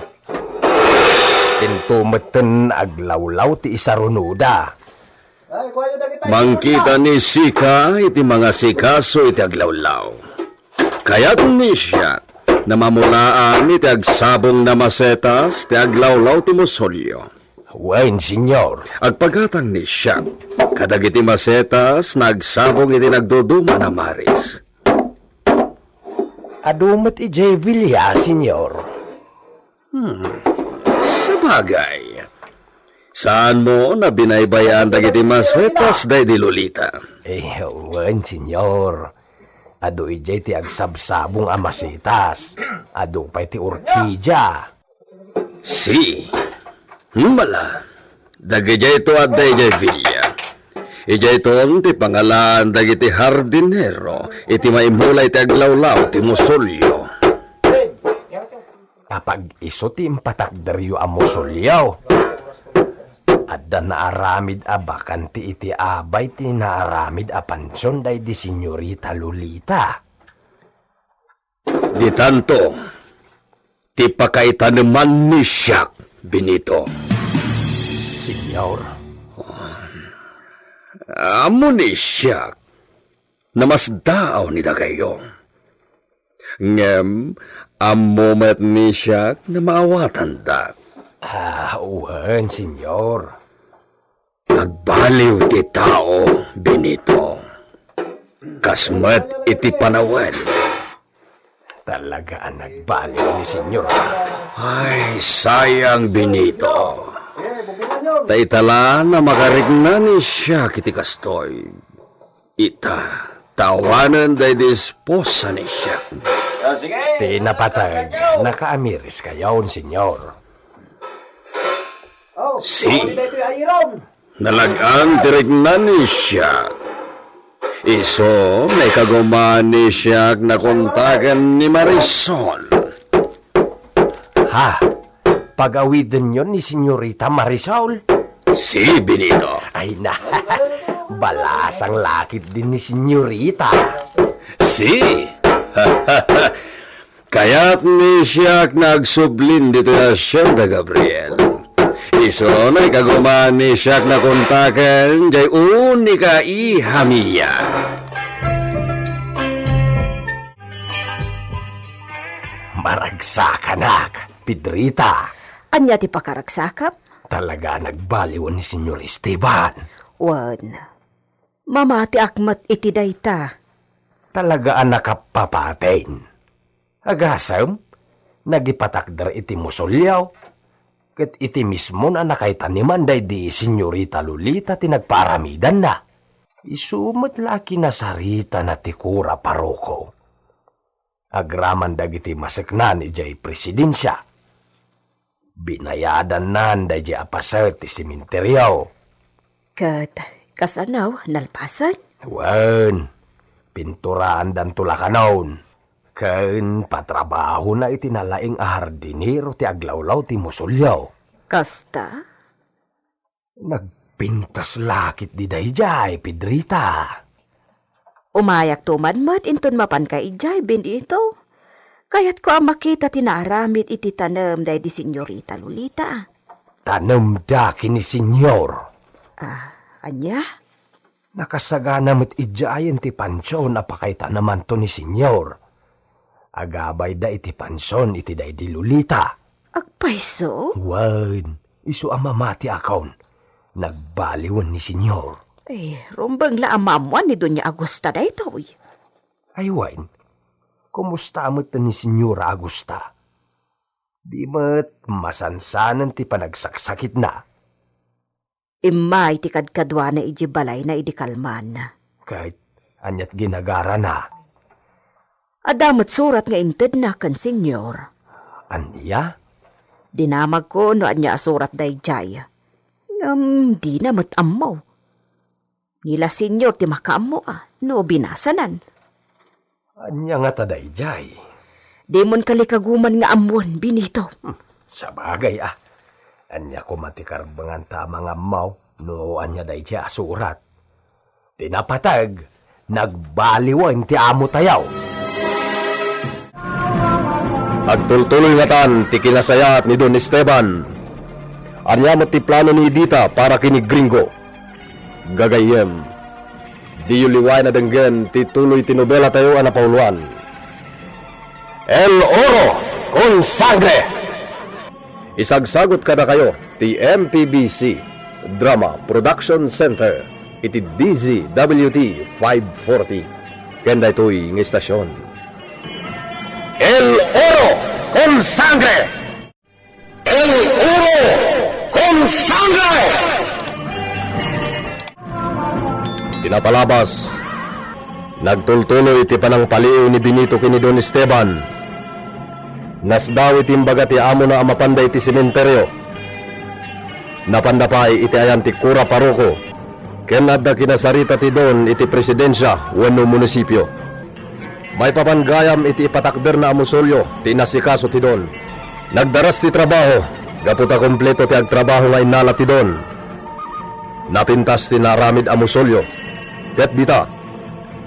into metten aglawlaw ti isarunoda. Mangkita ni Sika iti mangasikaso iti aglawlaw. Kayat ni siak na mamulaan iti agsabong na masetas ti aglawlaw ti musolyo. Wen, Señor. Agpagatang ni siak kadagiti masetas na agsabong iti nagduduma na maris. Adu met idiay bilia, Señor. Hmm. Sabagay. Saanmo a binaybay-an dagiti masetas daydi Lolita? Eh, wen, Señor. Adu idiay ti agsabsabong a masetas. Adu pay ti orkidia. Si. Mala. Dagidiayto adda idiay bilia. Idiayton ti pangalaan dagiti hardinero iti maimula iti aglawlaw ti musolyo. Apag isu ti impatakderyo a musolyo. Adda naaramid a bakanti iti abay ti naaramid a pansion daydi Señorita Lolita. Ditanto ti pakaitaneman ni siak, Benito. Señor. Ammo ni siak, namasdaaw ni dagayo. Ngem ammo met ni siak a maawatandak. Ah, wen, Señor. Agbaliw ti tao, Benito. Kas met iti panawen. Talaga a nagbaliw ni Señor. Ay, sayang, Benito. Ta ita la a makarikna ni siak iti kastoy. Ita, ta awanen daydi esposa ni siak. Ti napateg, nakaamiriskayon, Señor. Si. Nalag-ang ti rikna ni siak. Isu, naikaguma ni siak a nakontaken ni Marisol. Ha? Pagawidenyo ni Señorita Marisol? Si, Benito. Ay na, balasang lakit din ni Señorita. Si. Kayat ni siak a agsublin ditoy a sienda, Gabriel. Isu, naikaguma ni siak a nakontaken jay unika a iha mia. Maragsakanak, Pedrita. Ania ti pakaragsakam? Talaga a nagbaliw ni Señor Esteban. Wen, mamatiak met iti dayta. Talaga a nakapapaten. Agasem, nagipatakder iti musolyo, ket iti mismon a nakaitaneman daydi Señorita Lolita ti nagpaaramidanna. Isu met la a kinasaritana ti kura paroko. Agraman dagiti maseknan idiay presidensia. Binayadannan daydi a paset ti sementerio. Ket kasano, nalpasen? Wen, pinturaandanto la kanon. Ken patrabahona iti nalaing a hardinero ti aglawlaw ti musulyo. Kasta? Nagpintas la ketdi daydiay, Pedrita. Umayakto man met inton mapanka idiay, Benito. Kayatko a makita ti naaramid iti tanem daydi Senyorita Lolita. Tanemda ken ni Senyor. Ah, ania? Nakasagana met idiayen ti pansion a pakaitanemanto ni Senyor. Agabayda iti pansion iti daydi Lolita. Agpayso? Wen, isu a mamatiakon. Nagbaliwen ni Senyor. Eh, rumbeng la a maammoan ni Doña Agusta daytoy. Ay wen, kumusta met ni Senyora Agusta? Di met masansanen ti panagsaksakitna. Immay ti kadkaduana idiay balayna idi kalman. Ket aniat ginagarana? Adda met surat nga intedna ken Senyor. Ania? Dinamagko no ania a surat daydiay. Ngem dina met ammo. Ni la Senyor ti makaammo a no binasanan. Ania ngata daydiay? Dimon kalikaguman nga ammoen, Benito. Hmm, sabagay a. Ania koma ti karbenganta a mangammo no ania daydiay a surat? Ti napateg, nagbaliwen ti amotayo. Agtultuloy ngatan ti kinasayaat ni Don Esteban. Ania met ti plano ni Edita para ken ni Gringo? Gagayyem, diyo liwaen a denggen ti tuloy ti nobelatayo a napauluan, El Oro con Sangre. Isagsagut kadakayo ti M P B C Drama Production Center iti D Z W T five forty ken daytoy nga istasion. El Oro con Sangre. El Oro con Sangre! Ti napalabas, nagtultuloy ti panangpaliw ni Benito ken ni Don Esteban. Nasdaaw iti imbaga ti amona a mapanda iti sementerio. Napanda pay iti ayan ti kura paroko, ken adda kinasarita ti Don iti presidensia wenno munisipio. Maipapan gayam iti ipatakderna a musulyo ti inasikaso ti Don. Nagdaras ti trabaho gapu ta kompleto ti agtrabaho nga innala ti Don. Napintas ti naaramid a musulyo, ket dita,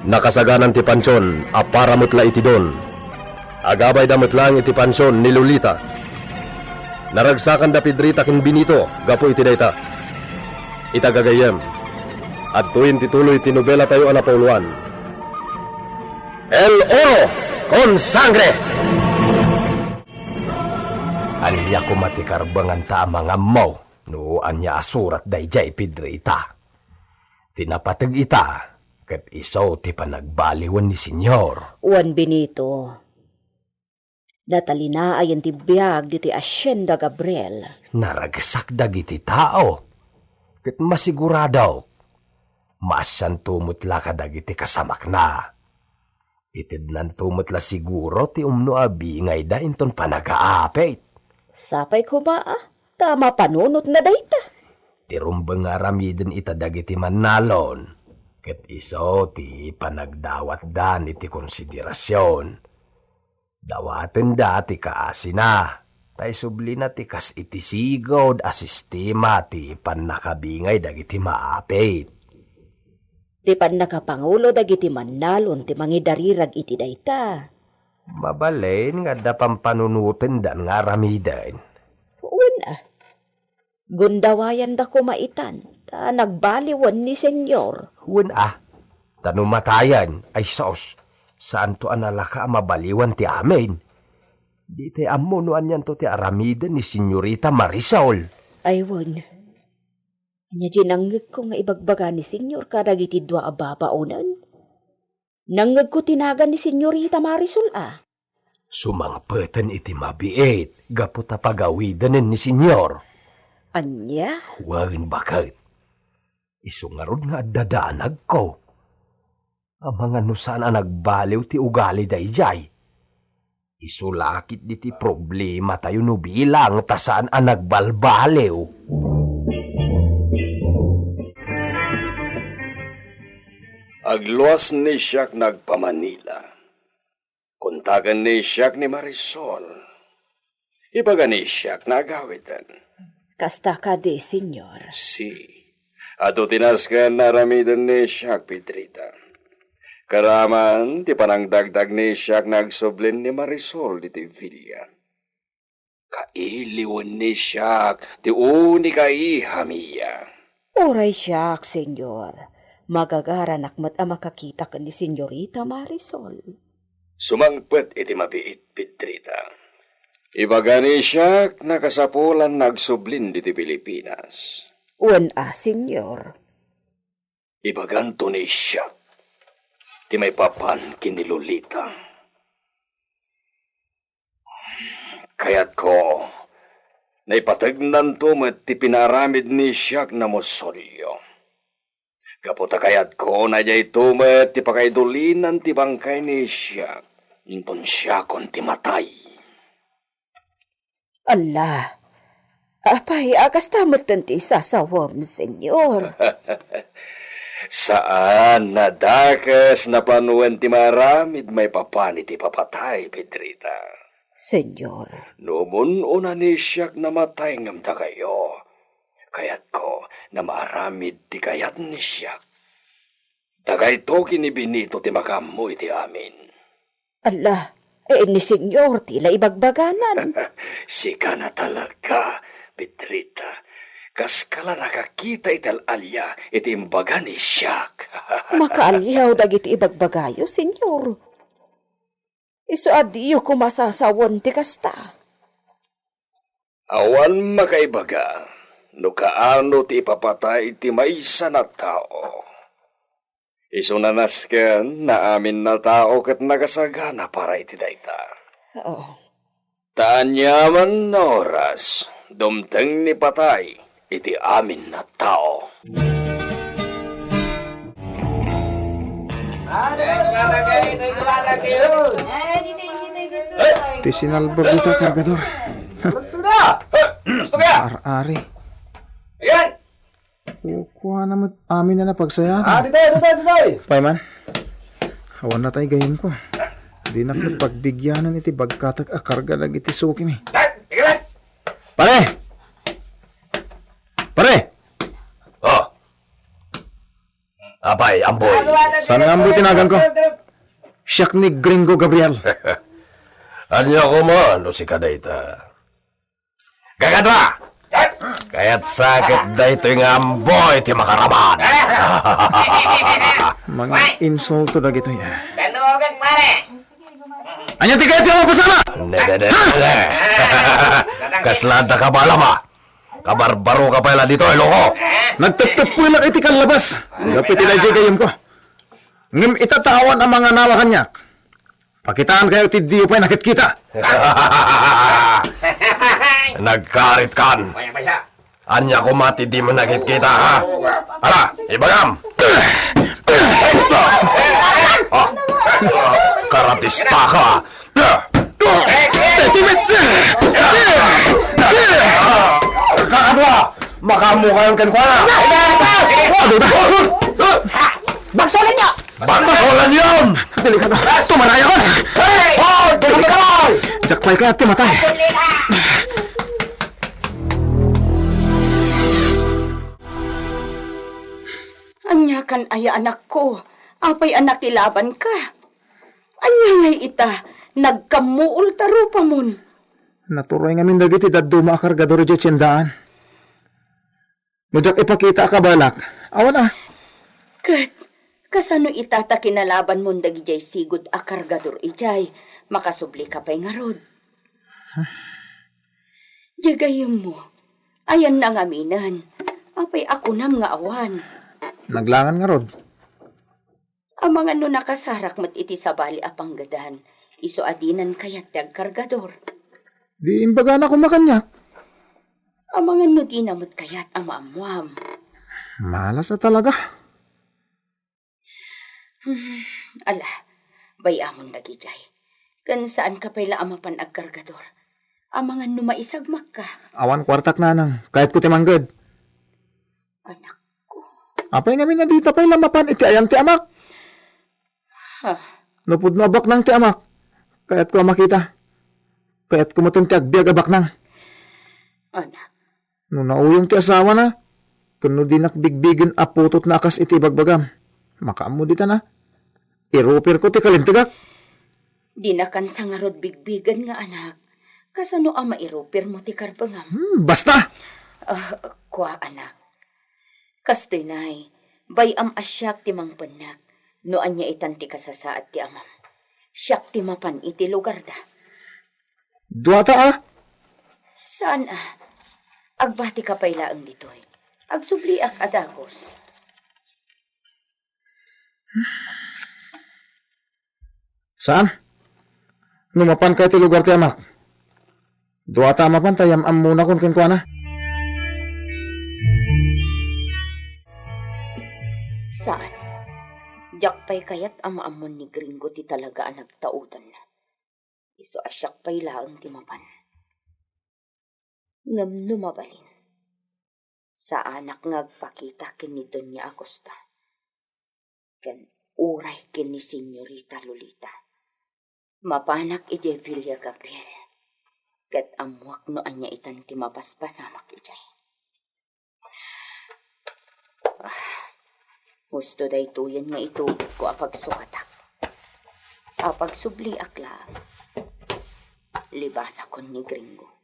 nakasaganan ti pansion a para met la iti Don. Agabayda met laeng iti pansion ni Lolita. Naragsakanda Pedrita ken Benito gapu iti dayta. Ita gagayyem, adtoyen ti tuloy ti nobelatayo a napauluan. El Oro con Sangre! Ania koma ti karbenganta a mangammo no ania a surat daydiay, Pedrita? Ti napateg ita, ket isu ti panagbaliwen ni Senyor. Wen, Benito, natalinaen ti biag ditoy Hacienda Gabriel. Naragsak dagiti tao, ket masiguradok, maasianto met la kadagiti kasamakna. Itednanto met la siguro ti umno a bingayda inton panagaapit. Sapay koma a, ta mapanunotna dayta. Ti rumbeng nga aramiden ita dagiti mannalon, ket isu ti panagdawatdan iti konsiderasion. Dawatenda ti kaasina, ta isublina ti kas iti sigud a sistema ti pannakabingay dagiti maapit. Ti pannakapangulo dagiti mannalon ti mangidarirag iti dayta. Mabalin nga adda pampanunotendan nga aramiden. Wen a. Gundawayanda koma itan, ta nagbaliwen ni Senyor. Wen a, ta no matayen, ay sus, saanto a nalaka a mabaliwen ti amin. Ditay ammo no anianto ti aramiden ni Senyorita Marisol. Ay wen. Ania diay nangngegko nga ibagbaga ni Senyor kadagiti dua a babaonen? Nangngegko ti nagan ni Senyorita Marisol a. Sumangpeten iti mabiit gapu ta pagawidenen ni Senyor. Ania? Wen, baket. Isu ngarud nga adda danagko. Amangan no saan a nagbaliw ti ugali daydiay. Isu la ketdi ti problematayo no bilang ta saan a nagbalbaliw. Agluas ni Siak nagpa-Manila. Kontaken ni siak ni Marisol. Ibaga ni siak nga agawiden. Kasta kadi, Señor? Si. Adu ti nasken nga aramiden ni siak, Pedrita. Karaman ti panangdagdag ni siak nga agsublin ni Marisol ditoy villa. Kailiwen ni siak ti unika iha, Mia. Uray siak, Señor. Magagaranak met a makakita ken ni Señorita Marisol. Sumangpet iti mabiit, Pedrita. Ibaga ni siak nga kasapulan nga agsublin ditoy Pilipinas. Wen a, Señor. Ibaganto ni siak ti maipapan ken ni Lolita. Kayatko, naipategnanto met ti pinaaramid ni siak nga musolyo. Gapu ta kayatko, nga dayto met ti pakaidulinan ti bangkay ni siak, inton siakon ti matay. Ala, apay a kasta metten ti isasawem, Señor? Saan a dakes nga panoen ti maaramid maipapan iti ipapatay, Pedrita. Señor. No umun-una ni siak nga matay ngem dakayo, kayatko nga maaramid ti kayat ni siak. Dagayto ken ni Benito ti makaammo iti amin. Ala, eh, ni Señor ti la ibagbaganan. Sika na talaga, Pedrita. Kaska la nakakita iti al-alia iti imbaga ni siak. Makaaliaw dagiti ibagbagayo, Señor. Isu a diyo koma sasawen ti kasta. Awan makaibaga no kaano ti ipapatay ti maysa nga tao. Isuna nasken nga amin a tao ket nakasagana para iti dayta. Oo. Ta aniaman nga oras, dumteng ni patay iti amin a tao. Ti sinalbag dita, kargador. Ar-ari. Ayan! Kukuana met amin a napagsayakan. Ah, ditoy, ditoy, ditoy! Payman, awan na tay gayem ko. Dinak met pagbigyanan iti bagkatak a karga dagiti sukimi. Pare! Pare! Oh. Apay, Amboy? Saan nga Amboy ti naganko? Siak ni Gringo Gabriel. Ania koma no sika dayta? Gagadra! Kayatsa ket daytoy nga Amboy ti makaraman. Mga insulto dagitoy, ah. Tanugak, pare. Ania ti kayat ti mapasama? Ne, ne, ne, ne. Kasla adda kabalam, ah. Kabarbaro ka pay la ditoy, loko. Nagtepteppuelak iti kallabas. Gapu iti daydiay gayem ko. Ngem ita ta awan a manganawa kaniak, pakitaan kayo ti diyo pay nakitkita. Nagkarit kan. Ania koma ti di mo nakitkita, ha? Ala, ibagam! Ah, karatista ka! Kakadua! Makaammo kayon kenkuana! Bagsolenyo! Bagsolenyon! Delikado! Tumaraya ka! Hoy! Delikado! Diak pay kayat ti matay! Ania kan aya, anakko? Apay a nakilabanka? Ania ngay ita, nagkammuol ta rupamon? Naturay ngamin dagiti dadduma a kargador idiay tiendaan. No diak ipakita a kabaelak, awan a. Ket, kasano ita ta kinalabanmon dagidiay sigud a kargador idiay? Makasublika pay ngarud. Diay gayyemmo, ayanna ngaminen. Apay a kunam nga awan? Naglangan ngarud. Amangan no nakasarak met iti sabali a panggedan, isu a dinan kayat ti agkargador. Di imbagana koma kaniak. Amangan no dina met kayat a maammuam. Malas a talaga. Hmm, ala, bay-amon dagidiay. Ken saanka pay la a mapan agkargador. Amangan no maisagmakka. Awan kuartak, nanang. Kayatko ti mangged. Anakko. Apay ngamin a dita pay la mapan iti ayan ti amak? Ha? No pudno a baknang ti amak, Kayatko a makita. Kayatko metten ti agbiag a baknang. Anak. No nauyong ti asawana, ken no dinak bigbigen a putotna a kas iti ibagbagam, makaammo ditan a. Iruperko ti kalintegak. Dinakan sa ngarud bigbigen nga anak. Kasano a mairupermo ti karbengam? Hmm, basta! Ah, kua, anak. Kastoy nay, bay-am a siak ti mangpennek no ania itan ti kasasaad ti amam. Siak ti mapan iti lugarda. Duata a? Saan a? Agbatika pay laeng ditoy. Agsubliak a dagus. Saan? No mapanka iti lugar ti amak, duata a mapan ta yam-ammonakon kenkuana. Saan? Diak pay kayat a maammon ni Gringo ti talaga a nagtaudanna. Isu a siak pay laeng ti mapan. Ngem no mabalin, saanak nga agpakita ken ni Doña Agusta, ken uray ken ni Señorita Lolita. Mapanak idiay Villa Gabriel, ket ammoak no ania itan ti mapaspasamak idiay. Ah, husto daytoyen nga itugidko a pagsukatak. A pagsubliak laeng. Libasakon ni Gringo.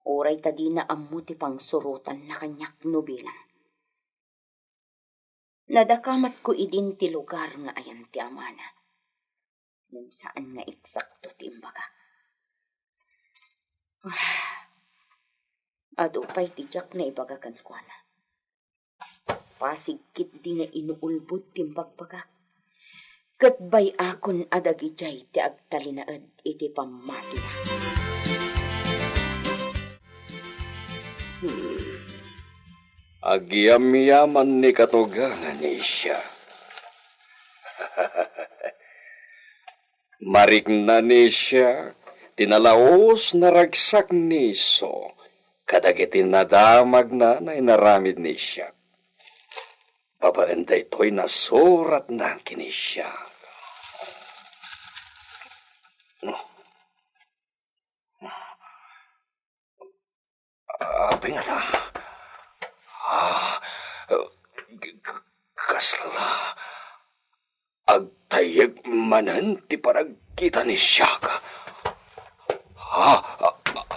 Uray ta dina ammo ti pangsurotanna kaniak no bilang. Nadakamatko idin ti lugar nga ayan ti amana. Ngem saan nga eksakto ti imbagak. Adu pay ti diak naibaga kenkuana. Pasig ketdi nga inuulbod ti imbagbagak. Ket bay-akon a dagidiay ti agtalinaed iti pammatina. Hmm. Agyamyaman ni katugangan ni siak. Marikna ni siak ti nalaus naragsak ni isu kadagiti nadamagna nga inaramid ni siak. Babaen daytoy nasuratna ken ni siak. Apay ngata? Ah, k-, k-, kasla agtayyek manen ti panagkita ni siak. Ah, ah, ah,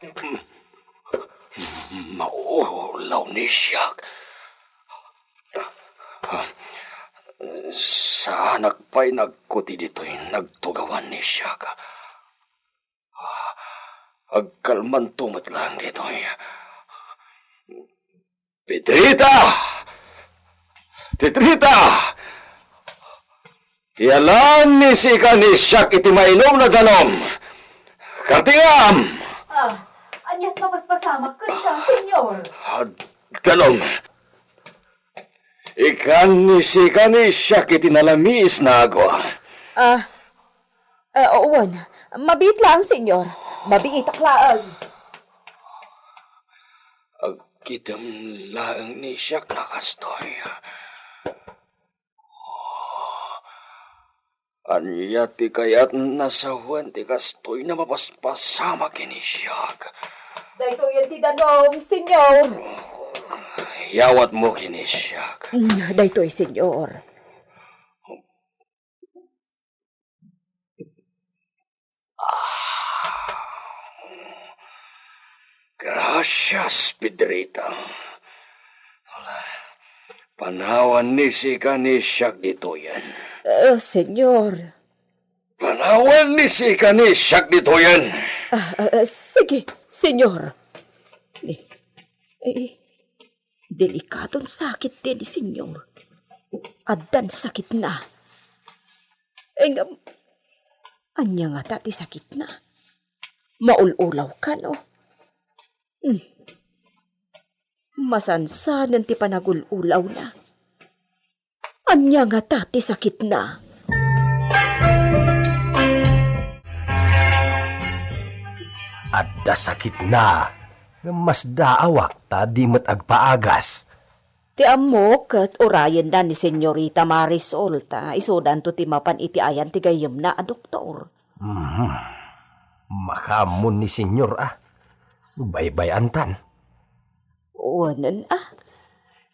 mm, maulaw ni siak. Ah, saanak pay nagkuti ditoy nagtugawan ni siak. Agkalmanto met laeng ditoy. Pedrita! Pedrita! Iyalaan ni sika ni siak iti mainum a danum. Kartingam! Ah, aniat mapaspasamak kenka, Señor? Ah, danum. Ikan ni sika ni siak iti nalamiis nga ago. Ah, eh, wen, mabiit laeng, Señor. Mabiitak laeng. Agkitem laeng ni siak nga kastoy. Ania ti kayatna sawen ti kastoy nga mapaspasamak ken ni siak? Daytoyen ti danum, Señor. Yawatmo ken ni siak. Mm, daytoy, Señor. Ah. Gracias, Pedrita. Panawan ni sika ni siak ditoyen. Eh, Señor. Panawan ni sika ni siak ditoyen. Ah, ah, ah, sige, Señor. Eh, eh, delikadon sakit ti ni Señor. Addan sakitna. Eh, ngem, ania ngata ti sakitna? Maul-ulaw kano? Hmm. Masansanen ti panagul-ulawna. Ania ngata ti sakitna? Adda sakitna, ngem masdaawak ta di met agpaagas. Ti ammok ket urayenna ni Señorita Marisol ta isudanto ti mapan iti ayan ti gayyemna a doktor. Mhm. Makaammo ni Senyor a. Baybay-antan. Wanen a.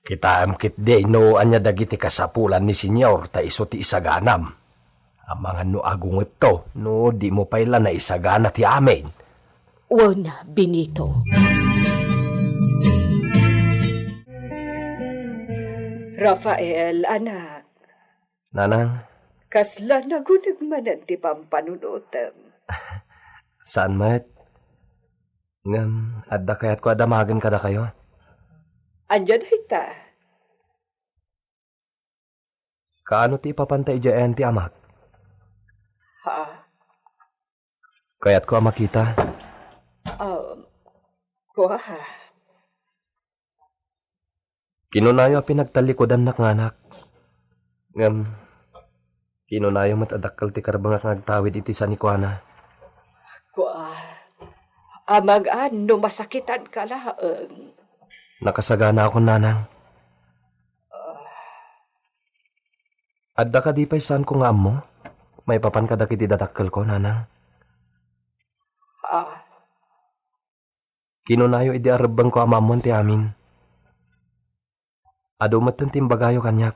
Kitaem ketdi no ania dagiti kasapulan ni Senyor ta isu ti isaganam. Amangan no agungetto, no dimo pay la naisagana ti amin. Wen, Benito. Rafael, anak. Nanang. Kasla naguneg manen ti pampanunotem. Saan met. Ngem, adda kayatko a damagen kadakayo. Ania dayta? Kaano ti ipapanta idiay ayan ti amak? Ha? Kayatko a makita. Um, kua. Kinunayo a pinagtallikudannak nga anak. Ngem, kinunayo met a dakkel ti karbengak nga agtawid iti sanikuana. Kua, amangan no masakitanka laeng. Nakasaganaakon, nanang. Adda kadi pay saanko nga ammo? Maipapan kadagiti dadakkelko, nanang. Ah. Kinunayo idi arebbengko a maammoan ti amin. Adu metten ti imbagayo kaniak.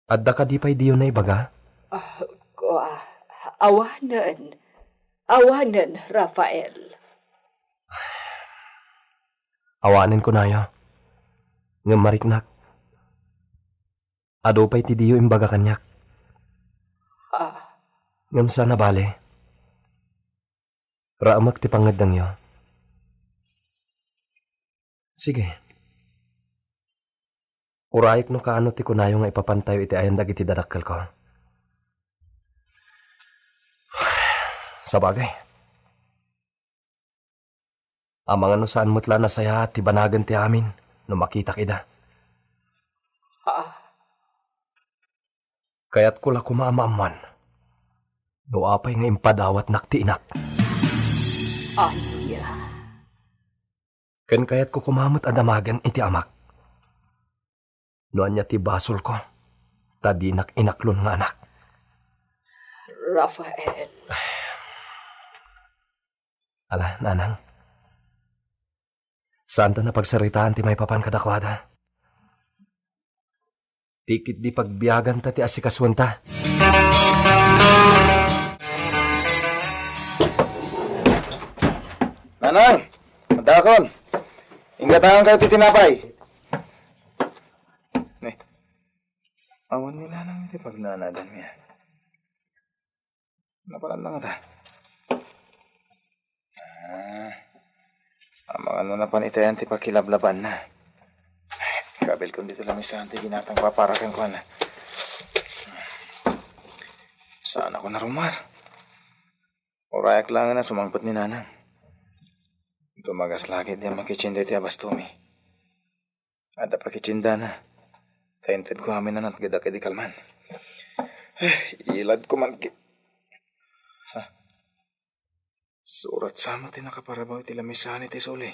Adda kadi pay diyo naibaga? Ah, kua, awanen. Awanen, Rafael. Awanen kunayo. Ngem mariknak. Adu pay ti diyo imbaga kaniak. Ah. Ngem saan a bale. Raamek ti pangngeddengyo. Sige. Urayek no kaano ti kunayo nga ipapantayo iti ayan dagiti dadakkelko. Sabagay. Amangan no saan met la nasayaat ti banagen ti amin no makitak ida. Ah. Kayatko la koma a maammoan no apay nga impadawatnak ti inak. Ania? Ken kayatko koma met a damagen iti amak. No ania ti basolko, ta dinak inaklon nga anak. Rafael. Ala, nanang. Saanta napagsaritaan ti maipapan kadakuada. Ti ketdi pagbiaganta ti asikasuenta. Nanang! Adakon! Inggatangan kayo ti tinapay! Ne. Awan ni Nanang iti pagnanadanmi, a. Napanan na ngata. Ah, amangan no napan itayan ti pakilablabanna. Ay, kabilkon ditoy lamisaan ti ginatang papara kenkuana. Saanakon a rumar. Urayak laengen a sumangpet ni Nanang. Tumagas la ketdi a makitsin daytoy a bastomi. Adda pakitsinda na. Ta intedko amin a natgedak idi kalman. Eh, iladko man ki-, ha? Surat sa met ti nakaparabaw iti lamisaan iti suli.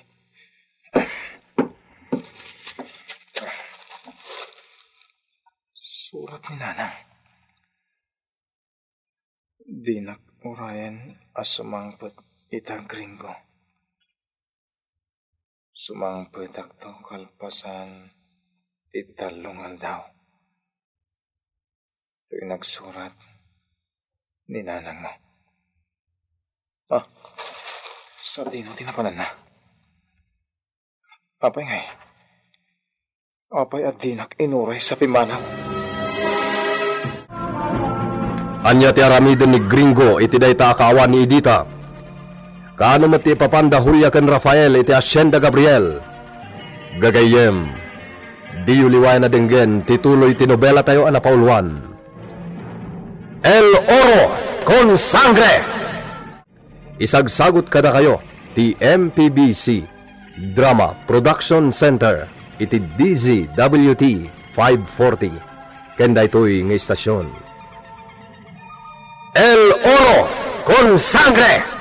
Surat ni Nanang. Dinak urayen a sumangpet ita gringo. Sumangpetakto kalpasan ti tallo nga aldaw. Toy nagsurat ni nanangmo. Ah, sadino ti napananna? Apay ngay? Apay a dinak inuray sa pimmanaw? Ania ti aramiden ni Gringo iti dayta a kaawan ni Edita? Kaano met ti ipapanda Julia ken Rafael iti Hacienda Gabriel? Gagayyem, diyo liwayan a denggen ti tuloy ti nobelatayo a napauluan, El Oro con Sangre! Isagsagut kadakayo ti M P B C Drama Production Center iti D Z W T five forty ken daytoy nga istasyon. El Oro con Sangre!